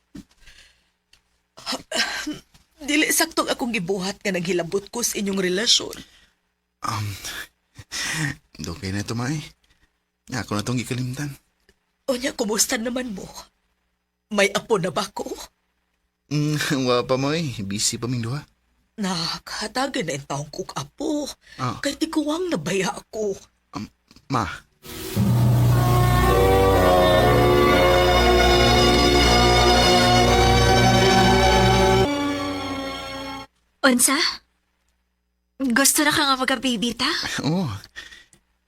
Dili saktong akong gibuhat nga naghilabot ko sa inyong relasyon. Um, okay na ito, Mai. Ako na itong gikalimtan. Unya, kumusta naman mo? May apo na ba ko? Wa pa, Mai. Busy pa ming duha. Nak, hatagan na yung taong kong apo. Ah. Kay tiguang nabaya ako. Ma. Unsa? Gusto na ka nga magka-baby ta? Oo.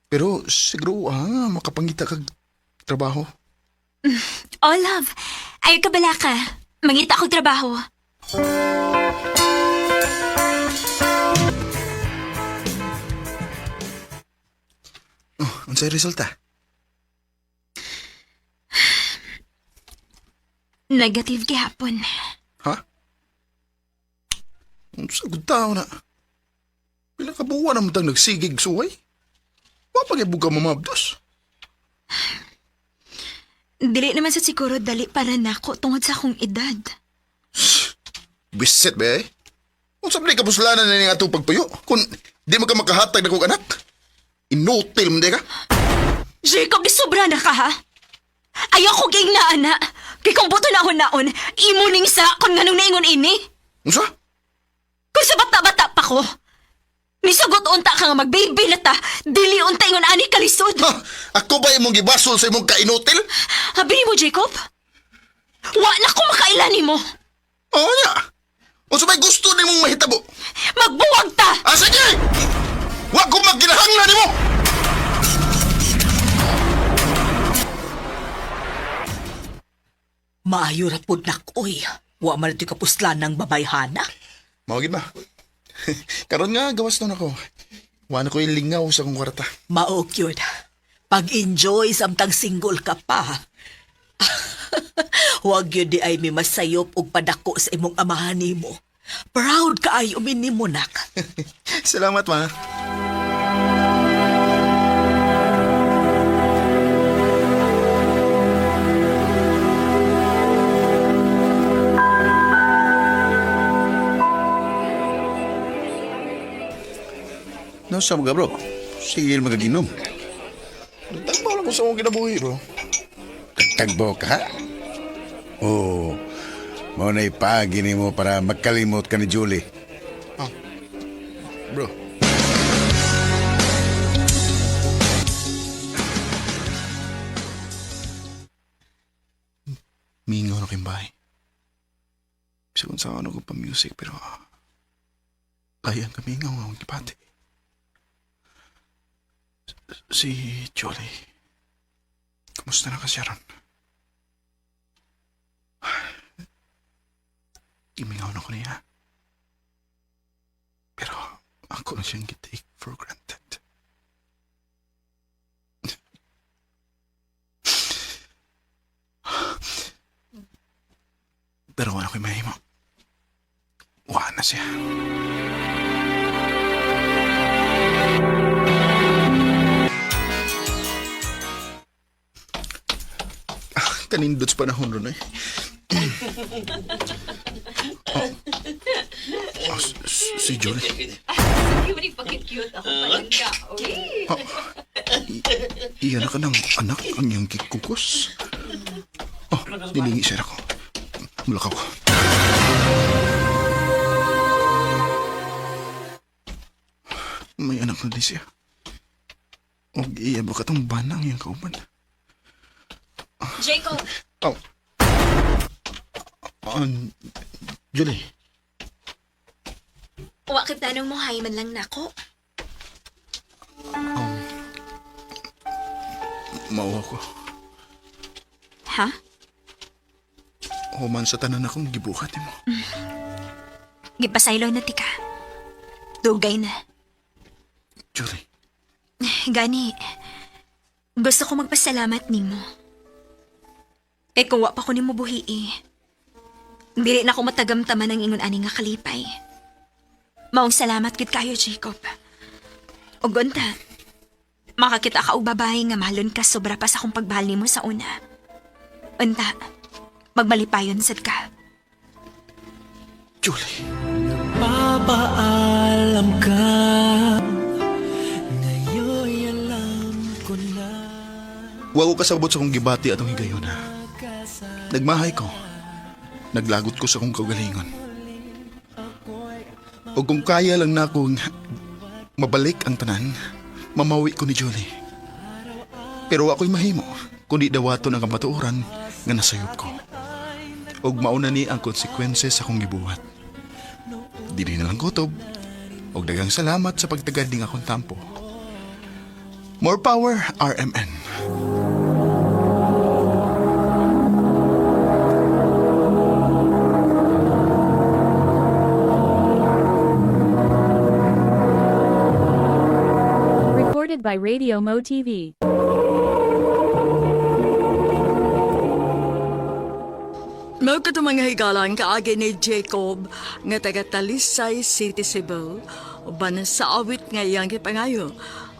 Pero siguro ah, makapangita kag trabaho. Oh, love. Ayaw ka bala ka. Mangita akong trabaho. Oh, unsay resulta? Negative gihapon. Ha? Unsa gud tao na? Pila ka buwan naman tang nagsigig suway? Wa pa kay buka mamabdos. Dili naman sa siguro dali para nako tungod sa akong edad. Bisit ba eh? Unsa man ka puslanan na ning atong pagpuyo kung di man ka makahatag na kong anak? Inutil man di ka? Jacob, di sobra na ka ha? Ayaw ko ging na ana. Kay kung buto na naon, imo ning sa kung nganong naingon ini. Unsa? Kung sa bata-bata pa ko. Nisugot unta ka nga magbaby na ta. Dili unta ingon ani kalisod. Ha? Ako ba imong gibasol sa imong kainutil? Abi mo, Jacob? Wa na ko makaila nimo. Oo niya. Unsa may gusto nimong mahitabo? Magbuwag ta. Ah, sige! Wa ko magginahanglan nimo. Maayo ra pud nak, oy. Wa man ito'y kapuslan ng babayhana. Mao gid ba? Karon nga gawas nun ako. Wa na ko'y lingaw sa akong kwarta. Mao gyud. Pag-enjoy samtang single ka pa. Huwag yun di ay may masayop og padako sa imong amahan nimo. Proud ka ay nimo nak. Salamat, ma. No, sa mga bro. Sige, magaginom. Tagbaw lang ko sa akong kinabuhi, bro. Tagbo ka, ha? Oo. Mao na ipaagi nimo para magkalimot ka ni Julie. Oh. Bro. Mingaw na kayong bahay. Bisag unsa ano ko pa music pero lahi ang kamingaw nga akong gibati. Si Jolie. Kumusta na ka siya ron? Imingaw na ko niya. Pero ako na siyang take for granted. Pero wala ko'y mahimo. Wala na siya. Ah, kanindot sa panahon ron eh. Oh. Oh, si Jolie. Cute ako palangga. Oh, iya na ka ng anak ang iyang kikukos. Oh, nilingi siya ako. Mulakaw ko. May anak na din siya. Og iya ba katong banang iyang kauban? Jacob! Oh. Julie. Wa kay planong mo hay man lang nako. Mauha ko. Ha? Human sa tanan akong gibuhat mo. Gipasaylo na tika. Dugay na. Julie. Gani, gusto ko magpasalamat nimo. Kay kung wa pa ko nimo buhi eh. Dili na ako matagamtaman ang ingon ani nga kalipay. Maong salamat gid kayo, Jacob. Ug unta, makakita ka og babae nga mahalon ka sobra pa sa akong pagbahal nimo sa una. Unta, magmalipayon sad ka. Julie. Papaalam ka. Ngayon'y alam ko na. Wa ko kasabot sa akong gibati atong higayon ha. Nagmahay ko. Naglagot ko sa akong kaugalingon. O kung kaya lang na akong mabalik ang tanan, mamawi ko ni Julie. Pero ako'y mahimo, kundi dawaton ang kamatuoran nga nasayop ko. Og mauna ni ang konsekwenses sa akong gibuhat. Dili na lang kutob. Og daghang salamat sa pagtagad ning akong tampo. More power, RMN. Recorded by Radio Mo TV. Mao kato mga higalan kaagi ni Jacob nga taga Talisay City, Cebu, uban sa awit nga iyang gipangayo.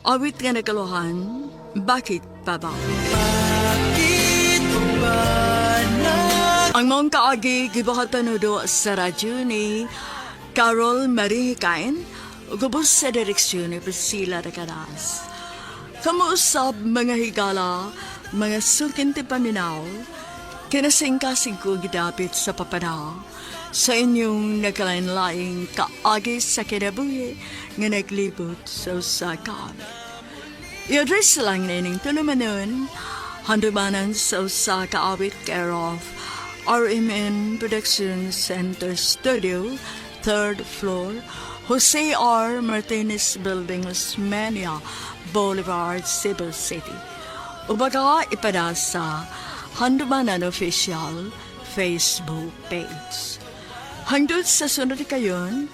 Awit nga nagaluhan, Bakit Pa Ba? Bakit ba na Ang maong kaagi gibuhatan do sa radyo ni Carol Marie Hikain, gubos sa direksyon ni Priscilla Recanas. Kamuusab mga higala, mga sukin ti paminaw, Kinasingkasing ko gidapit sa papada sa inyong nagkalain-laing kaagi sa kinabuhi nga naglibot sa usa ka awit. I-address lang nining tulumanon, handumanan sa usa ka awit care of RMN Production Center Studio, 3rd floor, Jose R. Martinez Building, Osmeña Boulevard, Cebu City. O baka ipada sa Handumanan Official Facebook page. Hangtod sa sunod kayon,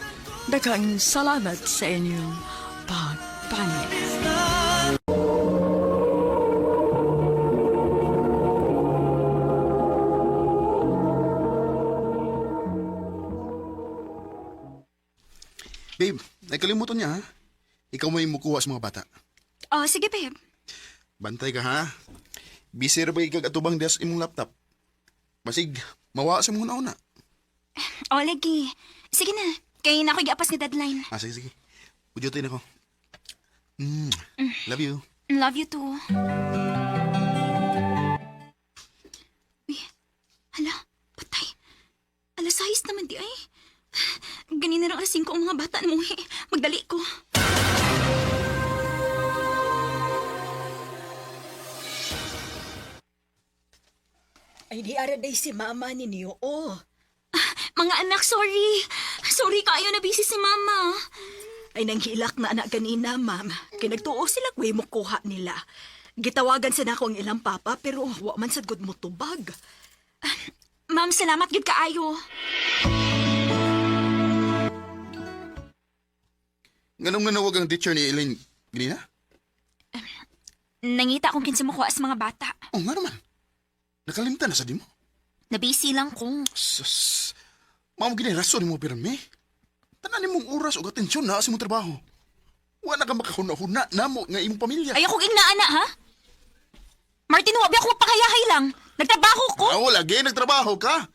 daghang salamat sa inyong pagpanin. Babe, nakalimutan niya ha. Ikaw may mukuha sa mga bata. Oh, sige, babe. Bantay ka ha. Busy ra ba ikag atubang diya sa imong laptop? Basig, mawa sa mong una. Oh, lagi. Sige na. Kaya na ako giapas nga deadline. Ah, sige, sige. Udyutin ako. Love you. Love you too. Uy, hala, patay. Alas 6 naman di ay. Ganina na lang alas 5 ang mga bata na muhi. Magdali ko. Ay, di ara day si mama ninyo, oh. Mga anak, sorry. Sorry kaayo na busy si mama. Ay, nanghilak na anak ganina, ma'am. Kinagtuo sila way mo kuha nila. Gitawagan sa nako ang ilang papa, pero wa man sad gud mo tubag. Ma'am, salamat gid kaayo. Nganong nanawag ang teacher ni Elaine ganina? Nangita kung kinsa mo kuha sa mga bata. Oh, nga naman. Nakalimtan na sa di mo. Nabisi lang ko. Sus. Mao gini rason nimo pirmi. Tanan nimong oras ug atensyon na sa imong trabaho. Wa na ka makahuna-huna namo nga imong pamilya. Ayaw kong ingnaana, ha? Martin, wa ba ako magpakayahay lang? Nagtrabaho ko. Ah, lagi nagtrabaho ka.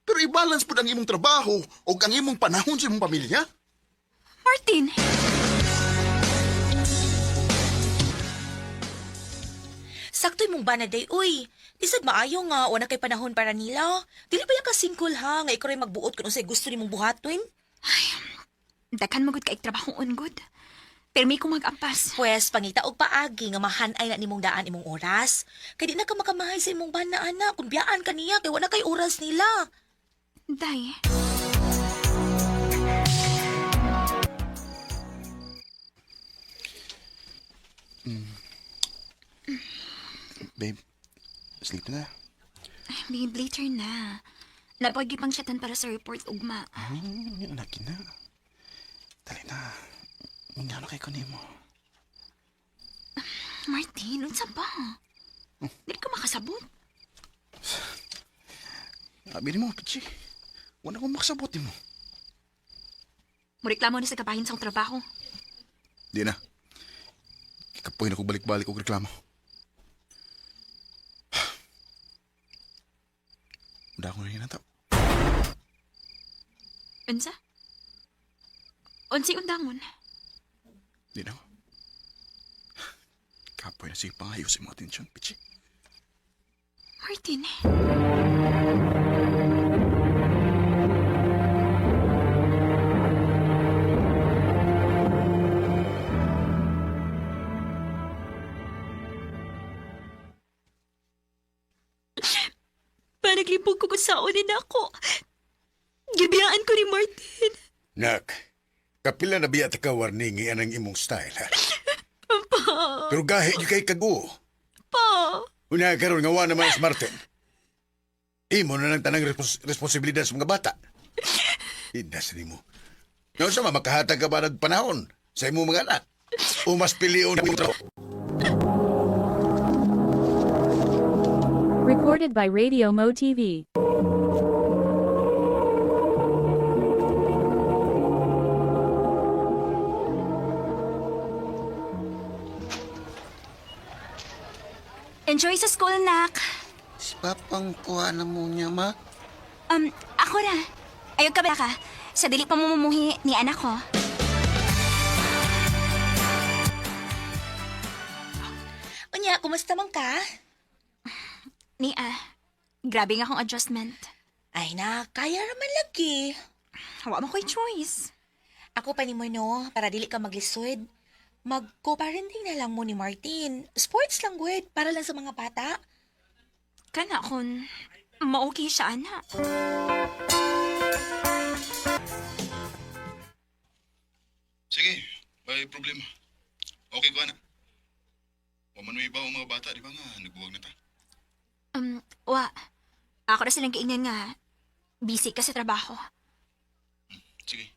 Pero i-balance pud ang imong trabaho ug ang imong panahon sa imong pamilya. Martin! Sakto imong bana day, uy. Di sad maayo nga, wala kay panahon para nila. Dili ba ka singkol ha, nga ikaw rin magbuot kung unsay gusto nimong buhaton? Daghan magud kaig trabaho on good. Pero may kong mag-ampas. Pwes, pangita og paagi nga mahanay na nimong daan imong oras. Kay di na ka makamahay sa imong bana, ana. Kung biyaan ka niya, kay wala kay oras nila. Day. Babe, sleep na. Ay, babe, later na. Napagipang chatan para sa report ugma. Lagi na. Dali na. Ngano kay ko nimo. Martin, unsa ba? Dili ka makasabot. Abi nimo, pichi. Wala akong makasabot nimo. Mureklamo na sa kabahin sa akong trabaho. Di na. Kapoy na ko balik-balik og reklamo. Uda ko na hinataw. Unsa? Unsay undangon? Di na ko. Kapoy na sige pangayo sa imong atensyon, pichi. Martin. Panaglibog ko kung saonin ako. Gibiyaan ko ni Martin. Nak, kapila na biya ta ka warning anang imong style, ha? Pa. Pero gahi gyud kay kago. Pa. Unya karon nga wa naman si Martin. Imo na lang tanang responsibilidad sa mga bata. Indas nimo. Nga sa makahatag ka ba ng panahon sa imong mga anak? O mas pilion na trabaho? Recorded by Radio Mo TV. Enjoy sa school, nak. Si Papang kuha na mo niya, ma. Ako ra. Ayaw ka ba ka? Sa dili pa mo mumuhi ni anak ko. Unya, kumusta man ka? Ni ah. Grabe nga akong adjustment. Ay na, kaya raman lagi. Wa man ko'y choice. Ako pa nimo no, para dili ka maglisod. Mag-co-parenting na lang mo ni Martin. Sports lang good, para lang sa mga bata. Kana kun ma-okay siya, ana. Sige, may problema. Okay ko na. Wa man may iba ang mga bata, di ba nga? Nagbuwag na ta. Wa. Ako na silang giingnan nga. Busy ka sa trabaho. Sige.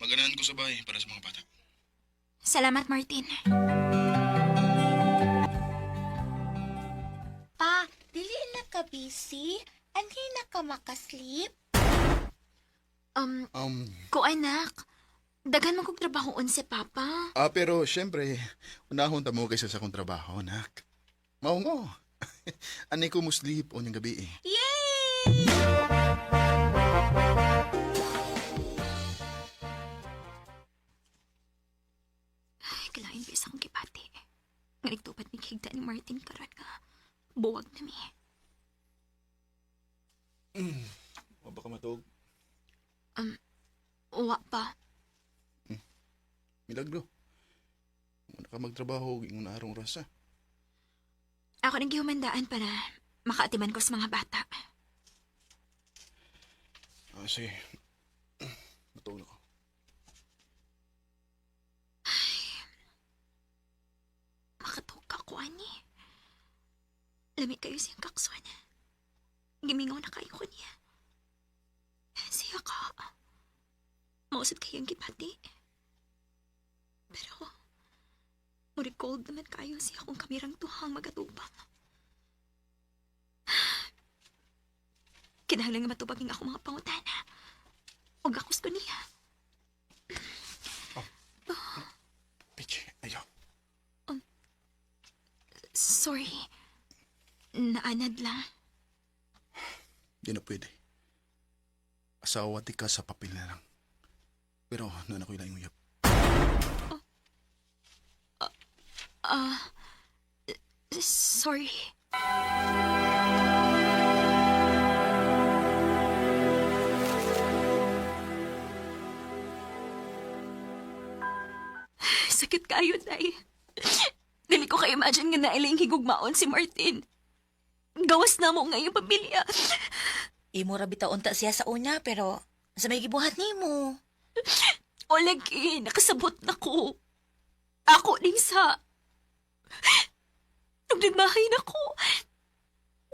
Maganahan ko sa bahay para sa mga bata. Salamat, Martin. Pa, dili na ka busy? Anhi na ka makasleep? Ko anak, daghan man kog trabahoon si Papa. Ah, pero syempre, unahon ta mo kaysa sa akong trabaho, nak. Mao ngo. Ani ko musleep o niyang gabi eh. Yay! Ay, kalain ba sa akong gibati. Nga nagtupad mi higda ni Martin karon nga buwag na mi. Wa ba ka matuog? Wa pa. Milagro. Muna ka magtrabaho og ingon arong rasa. Ako nang gihumandaan para makaatiman ko sa mga bata. Ah, sige. Matuog na ko. Makatug ka ko, ani. Lami kayo siyang kakson. Gimingaw na kayo ko niya. Siya ka. Mausap kayong gibati. Pero, murag cold naman kayo siya kung kamirang tuhang magatubang. Kinahanglan nga matubag ang ako mga pangutana. Og akos ko niya. Pichi, ayaw. Sorry. Naanad lang. Di na pwede. Asawa ti ka sa papel na lang. Pero noon ako'y laing uyab. Ah, sorry. Sakit kayo, Day. Dili ko ka-imagine nga nailing higugmaon si Martin. Gawas na mo ngayong pamilya. Imo ra bitaw unta siya sa una pero sa may gibuhat nimo. O lagi, nakasabot na ko. Ako ning sa... Nung nagmahay na ko,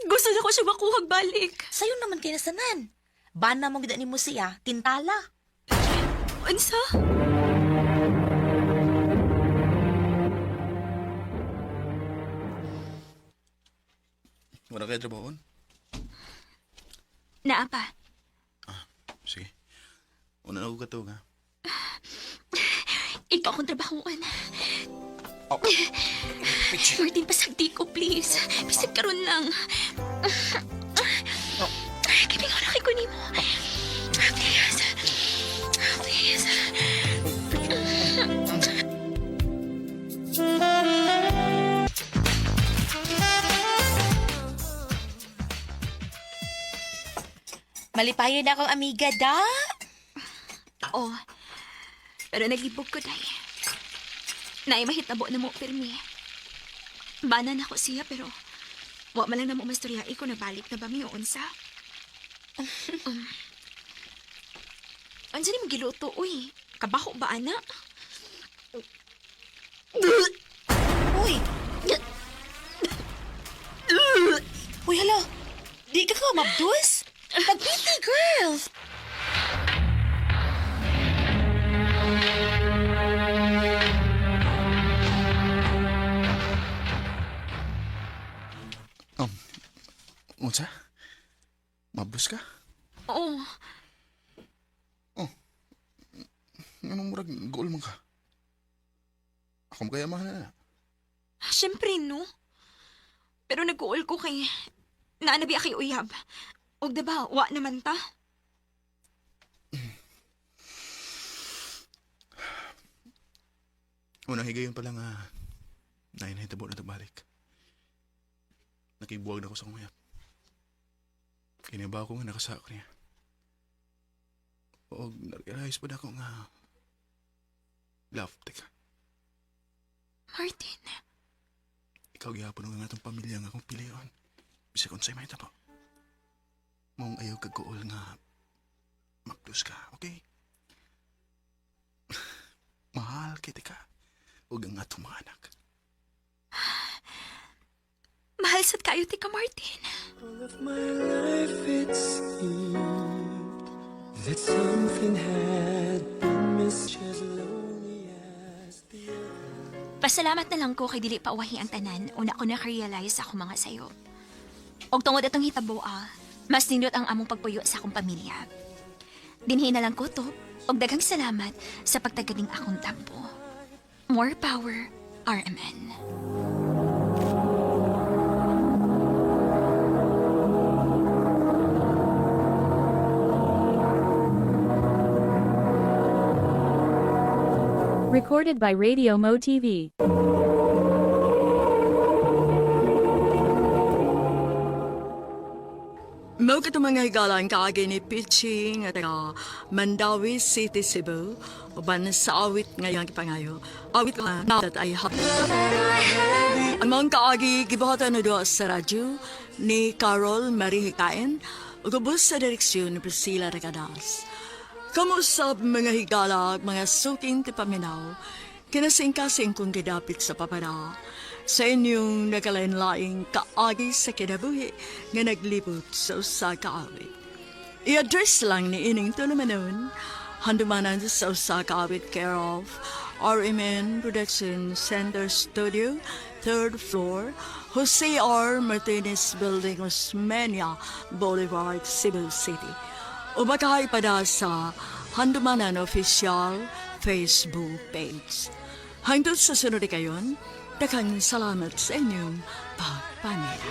gusto na ko siya makuhag balik. Sayo naman kay nasanan. Bana mo gid nimo siya, tintala. Unsa? Wala kayo trabahoon? Naa pa. Sige. Una na ako katog, ha? Ikaw akong trabahoan. Oh. Martin, pasagdi ko, please. Bisag karon lang. Kibingaw na kay ko nimo. Please. Please. Malipayon na akong amiga da. Oo. Pero naglibog ko, day. Naay mahitabo na mo, pirmi. Bana na ko siya, pero wa man lang na mo mastorya ko nabalik na ba mi o unsa? Unsa ni mo giluto, uy? Kabaho ba, ana? Uy! Uy, hala. Di ka ka mabdus? Pagpiti, girl. Unsa? Mabus ka? Oo. Anong murag goal man ka? Ako mo kaya mahal na. Siyempre, no? Pero nag-uol ko kay... Naanabi akay uyab. Og diba, wa naman ta. Unang higayon pa lang nga nainahitabo na tabalik. Nakibuwag na ko sa kong uyab. Kinabaw ko nga nakasako niya. O na-realize pa na ako nga love, teka. Martin, Ikaw gihapon nga atong pamilya nga akong pilion. Bisag unsay may tabo. Mong ayaw kagkuol nga mapdos ka, okay? Mahal kita ka. Ug ang atong mga anak. Mahal sad kayo ti ka, Martin. All of my life it seemed that something had been missed, as lonely as the Pasalamat na lang ko kay dili pa uwahi ang tanan una ko naka-realize ako mga sayop. Og tungod atong hitabo mas nindot ang among pagpuyo sa akong pamilya. Dinhi na lang ko to, og daghang salamat sa pagtagaling akong tampo. More power, RMN. Recorded by Radio Mo TV. Mao kato mga higalan kaagi ni Pichi nga taga Mandawi City, Cebu. Uban sa awit ngayong gipangayo. Awit ka na that ay hap. Ang mga kaagi gibuhatan na doon sa radyo ni Carol Marie Hikain ug ubos sa direksyon ni Priscilla Recadas. Kamusab mga higala ug mga suking ti paminaw, kinasingkasing kong gidapit sa papada sa inyong nagkalain-laing kaagi sa kinabuhi nga naglibot sa usa ka awit. I-address lang ni ining tulumanon, handumanan sa usa ka awit care of RMN Production Center Studio, 3rd floor, Jose R. Martinez Building, Osmeña Boulevard, Cebu City. O baka ipada sa Handumanan Official Facebook page. Hangtod sa sunod kayon, daghang salamat sa inyong pagpaminaw.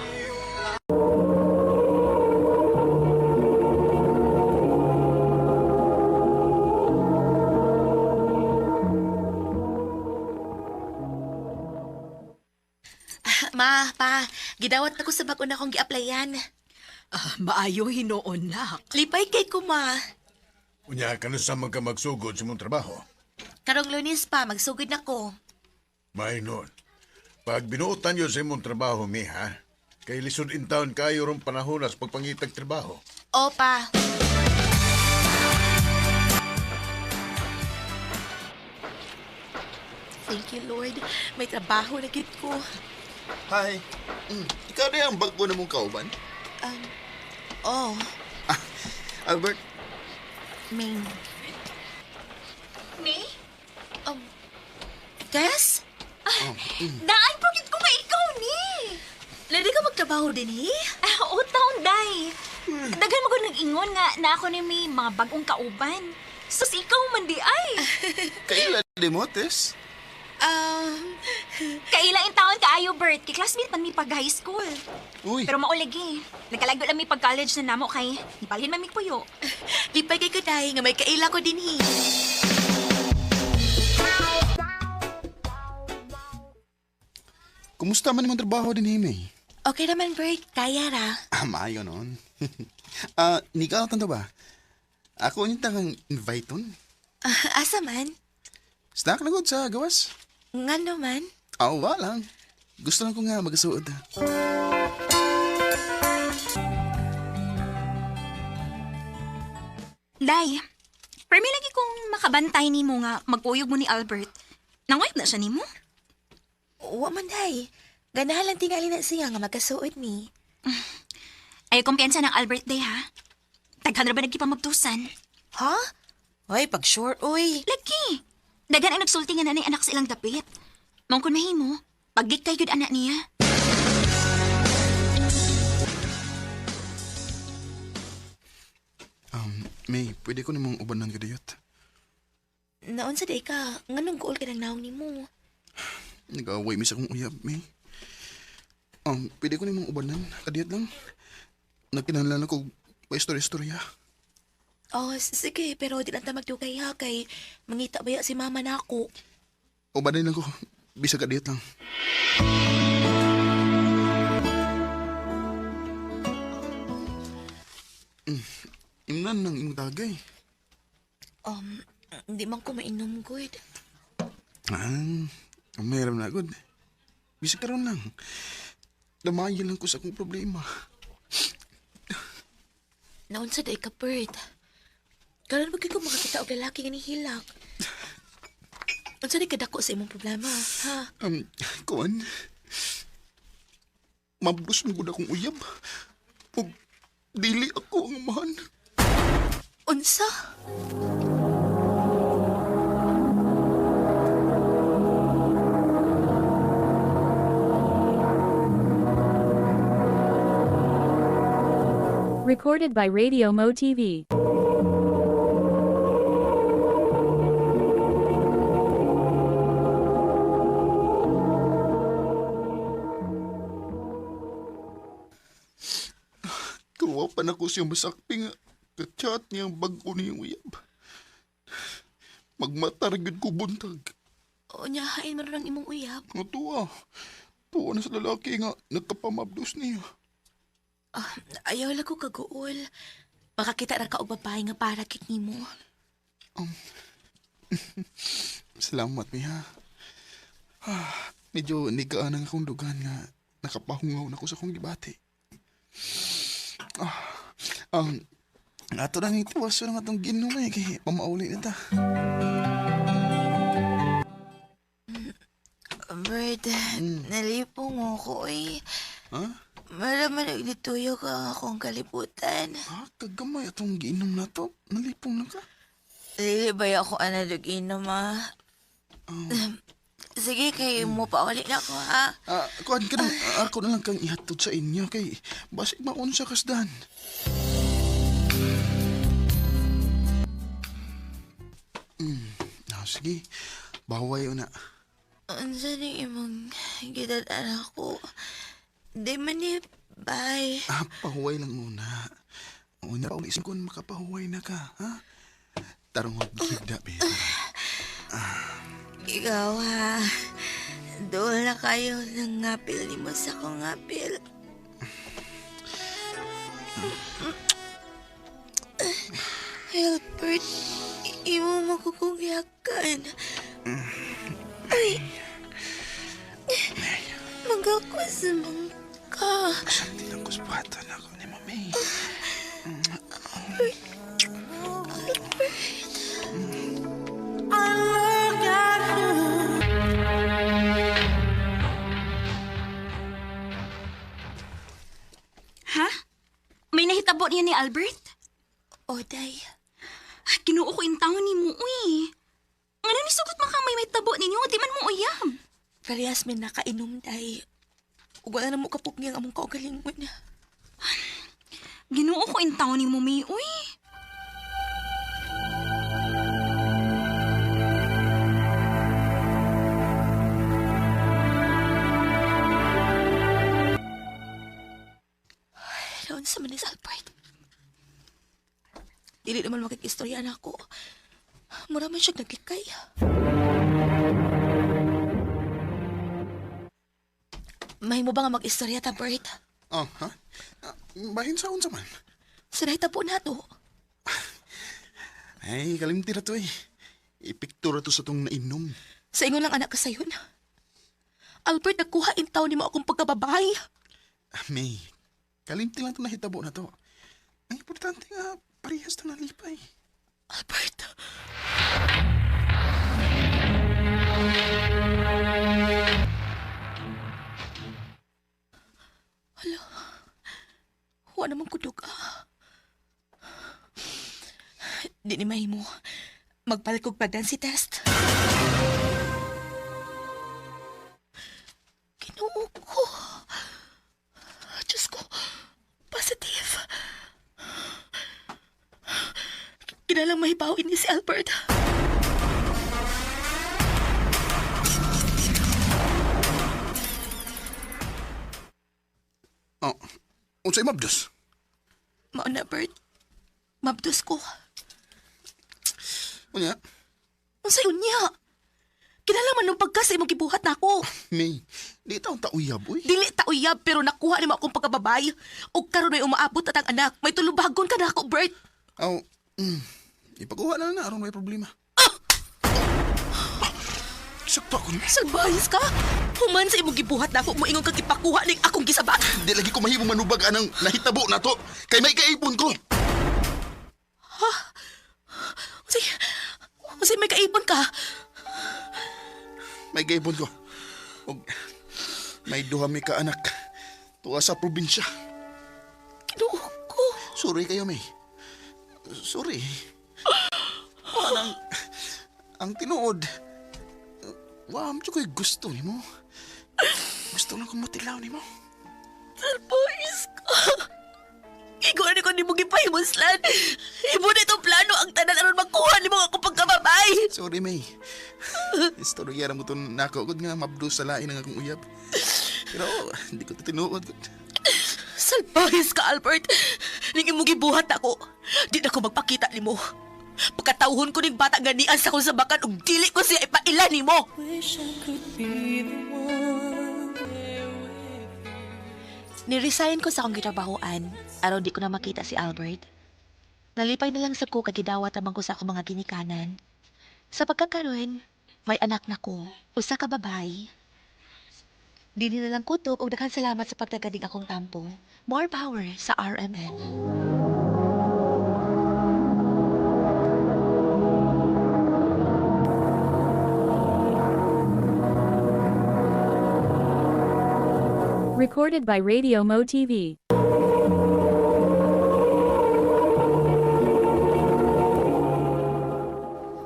Ma, pa, gidawat ako sa bag-o na akong gi-applyan. Ah, maayo hinuon nak. Lipay kay ko, ma. Unya, kanus sa man ka magsugod sa mong trabaho? Karong Lunes pa, magsugod na ko. May noon. Pag binuotan yun sa imong trabaho, miha, kay lisod in town kayo rong panahon as pagpangitag trabaho. Opa. Thank you, Lord. May trabaho na gid ko. Hi. Ikaw na ang bago na mong kauban? Oh, Albert, Ming. May? Tess? Daan po gid ko kay ikaw ni. Lady ka magtrabaho din, eh? Ah, o taon, day. Daghan mo ko nag-ingon nga na ako ni may mga bagong kauban. Sus, ikaw man di ay. kaila di mo, Tess? Kaila in taon kaayo, Bert. Kay classmate man mi pag high school. Uy. Pero maulagi. Nagkalagyo lang mi pag college na namo kay ibalhin man mi puyo. Lipay kay ko, day, nga may kaila ko din, eh. Kumusta man imong trabaho din, Hime? Okay naman, Bert. Kaya ra. Ah, maayo noon. Nika tanto ba? Ako yung tangang invite ton. Ah, asa man? Snack na good sa gawas. Ngano man? Ah, wala lang. Gusto lang ko nga magasuod. Day, permi lagi kong makabantay nimo nga magpuyog mo ni Albert. Nanguyab na siya nimo? Wa man, day. Ganahan lang tingali na siya nga magkasuod ni. Ay, kumpiyansa ng Albert day ha. Daghan ra ba nagkipamabtusan? Ha? Oy, pag sure, oy. Lagi. Daghan ang nagsulti nga nanay anak sa ilang dapit. Mong kun mahimo, paglikay gyud anak niya. May, pwede ko namang ubanan kadiyot. Naon sa day ka, nganong guol ka ng naong nimo? Nag-away mi sa akong uyab, May. Pwede ko namang ubanan kadiyot lang. Nagkinahanglan ako pa istorya-istorya. Oh, sige, pero di lang ta magdugay ha kay mangita baya si mama nako. Ubanan lang ko, bisag kadiyot lang. Imnan nang imong tagay. Di man ko mainom, good. Ah, meron na, good. Bisa karon lang. Damayan lang ko sa akong problema. Naunsa day ka, Bert. Karon ba ko makakita og lalaki nga nihilak? Unsa day kadako sa imong problema, ha? Kuan. Mabdos mo gud akong uyab. Ug dili ako ang amahan. Unsa? Recorded by Radio Mo TV. Kuha pa na ko siyang masakpi nga kachat niyang bag-o niyang uyab. Magmatar gyud ko buntag. O nya, hain man lang imong uyab. Nga tuwa. Tuwa na sa lalaki nga nagkapamabdos niya. Ayaw lang ko kaguol. Makakita ra ka og babae nga para kit nimo. Salamat, miha. Medyo nigaan ang akong dugan nga nakapahungaw na ko sa akong gibati. Ato lang ito, aso lang atong ginom eh, kay pamauli na ta. Bert, nalipong ako eh. Ha? Maraman nagdituyok ang akong kalibutan. Ha? Kagamay atong ginom na to. Nalipong na ka. Dili ba ako analog inom, ah? Sige, kay mo pa ulit na ako, ha? Kuan ka na, ako na lang kang ihatod sa inyo kay basig maon sa kasdan. Sige, baway na. Unsa ni imong gidad-an ako? Di man ni, bye. Pahuway lang muna. Una, paulisin ko makapahuway na ka, ha? Tarong higda, babe. Ikaw, ha? Dool na kayo ng ngapil ni mo sa akong ngapil. Albert, imo mo ko kong yakan. Ay! Magakwas man ka. Santi lang ko sa buhatan ako ni Mami. Albert! Albert! I look at you. Ha? May nahitabo niya ni Albert? O, day. Kinuo ko in taon ni mo, uy. Ano ni sugot man kang may tabo ninyo, di man mo uyab. Parehas may nakainom, day. Ug wala na mo kapog niyang among kaugalingon. Ginoo ko in taon ni mo, may, uy. Naon sa man ni Albert. Dili naman makikistorya na ako. Mura man siya naglikay. May mo ba nga mag-istorya ta, Bert? Oh, ha? Bahin sa unsa man? Sa nahitabo na to. Ay, kalimti ra to eh. Ipiktura to sa tong nainom. Sa ingon lang anak ka sayon. Albert, nagkuha in taon ni mo akong pagkababay. May, kalimti lang to nahitabo na to. Ang importante nga, parehas na nalipay. Albert! Hala, huwa naman kudog ah. Di ni mahimo. Magpalit kog pregnancy test. Ginoo ko. Diyos ko, positive. Kinalang mahibawin ni si Albert. Oh, unsay mabdos? Mao na, Bert. Mabdos ko. Unya? Unsay unya? Kinahanglan man pagka sa imong gibuhat nako. May, di taon ta uyab, uy. Dili ta uyab pero nakuha nimo akong pagkababay. Ug karon may umaabot at ang anak. May tulubagon ka nako, Bert. Aw, ipakuha na lang na aron may problema. Sakto ako ni. Salbayas ka? Human sa imong gibuhat nako moingon kag ipakuha ning akong gisabak. Di lagi ko mahimong manubag anang nahitabo na to. Kay may kaipon ko. Ha? Unsay, unsay may kaipon ka? May kaipon ko. Og may duha mi ka anak. Tuwa sa probinsya. Ginoo ko. Sorry kayo, May. Sorry. Anang, ang tinuod. Wa mo ko'y gusto nimo. Gusto lang kong matilaw nimo. Salbayas ka. Ikaw ni ko nimo gipahimuslan. Imo na itong plano ang tanan aron makuha nimo akong pagkababay. Sorry, May. Istorya ra mo to nako gud nga mabdo sa lain ang akong uyab. Pero hindi ko to tinuod. Salbayas ka, Albert. Ning imong gibuhat ako. Di na ko magpakita nimo. Pagkatawhon ko ning bata ganian sa akong sabakan ug dili ko siya ipaila nimo. Ni-resign ko sa akong gitrabahoan aron di ko na makita si Albert. Nalipay na lang sa ko kay gidawat naman ko sa akong mga ginikanan. Sa pagkakaroon, may anak na ko, usa ka babae. Dili na lang kutob og daghan salamat sa pagtagadig akong tampo. More power sa RMN. Recorded by Radio Mo TV.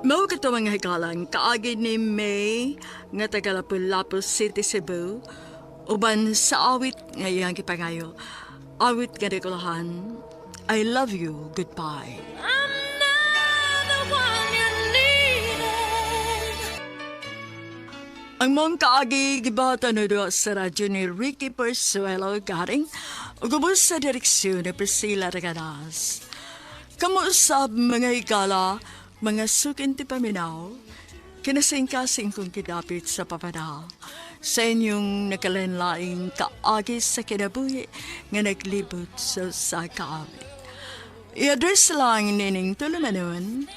Mao kato mga hikalang kaagi ni May nga taga Lapu-Lapu City, Cebu, uban sa awit nga iyang gipangayo. Awit nga dekolahan, I love you, goodbye. I'm not the one you needed. Ang mong kaagi gibata na doon sa radyo ni Ricky Persuelo Garing ug ubos sa direksyon ni Priscilla Reganas. Kamuusab mga higala, mga sukin ti paminaw, kinasingkasing kong kidapit sa papadal sa inyong nakalanlaing kaagi sa kinabuhi nga naglibot sa kaawit. I-address lang nining tulumanon,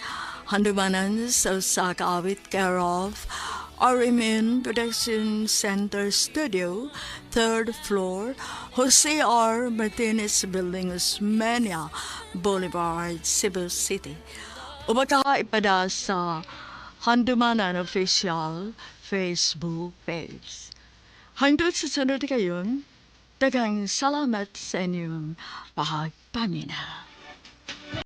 handumanan sa kaawit care of RMN Production Center Studio, 3rd floor, Jose R. Martinez Building, Osmeña Boulevard, Cebu City. O baka ipada sa Handumanan Official Facebook page. Hangtod sa sunod kayon, daghang salamat sa inyong pagpaminaw.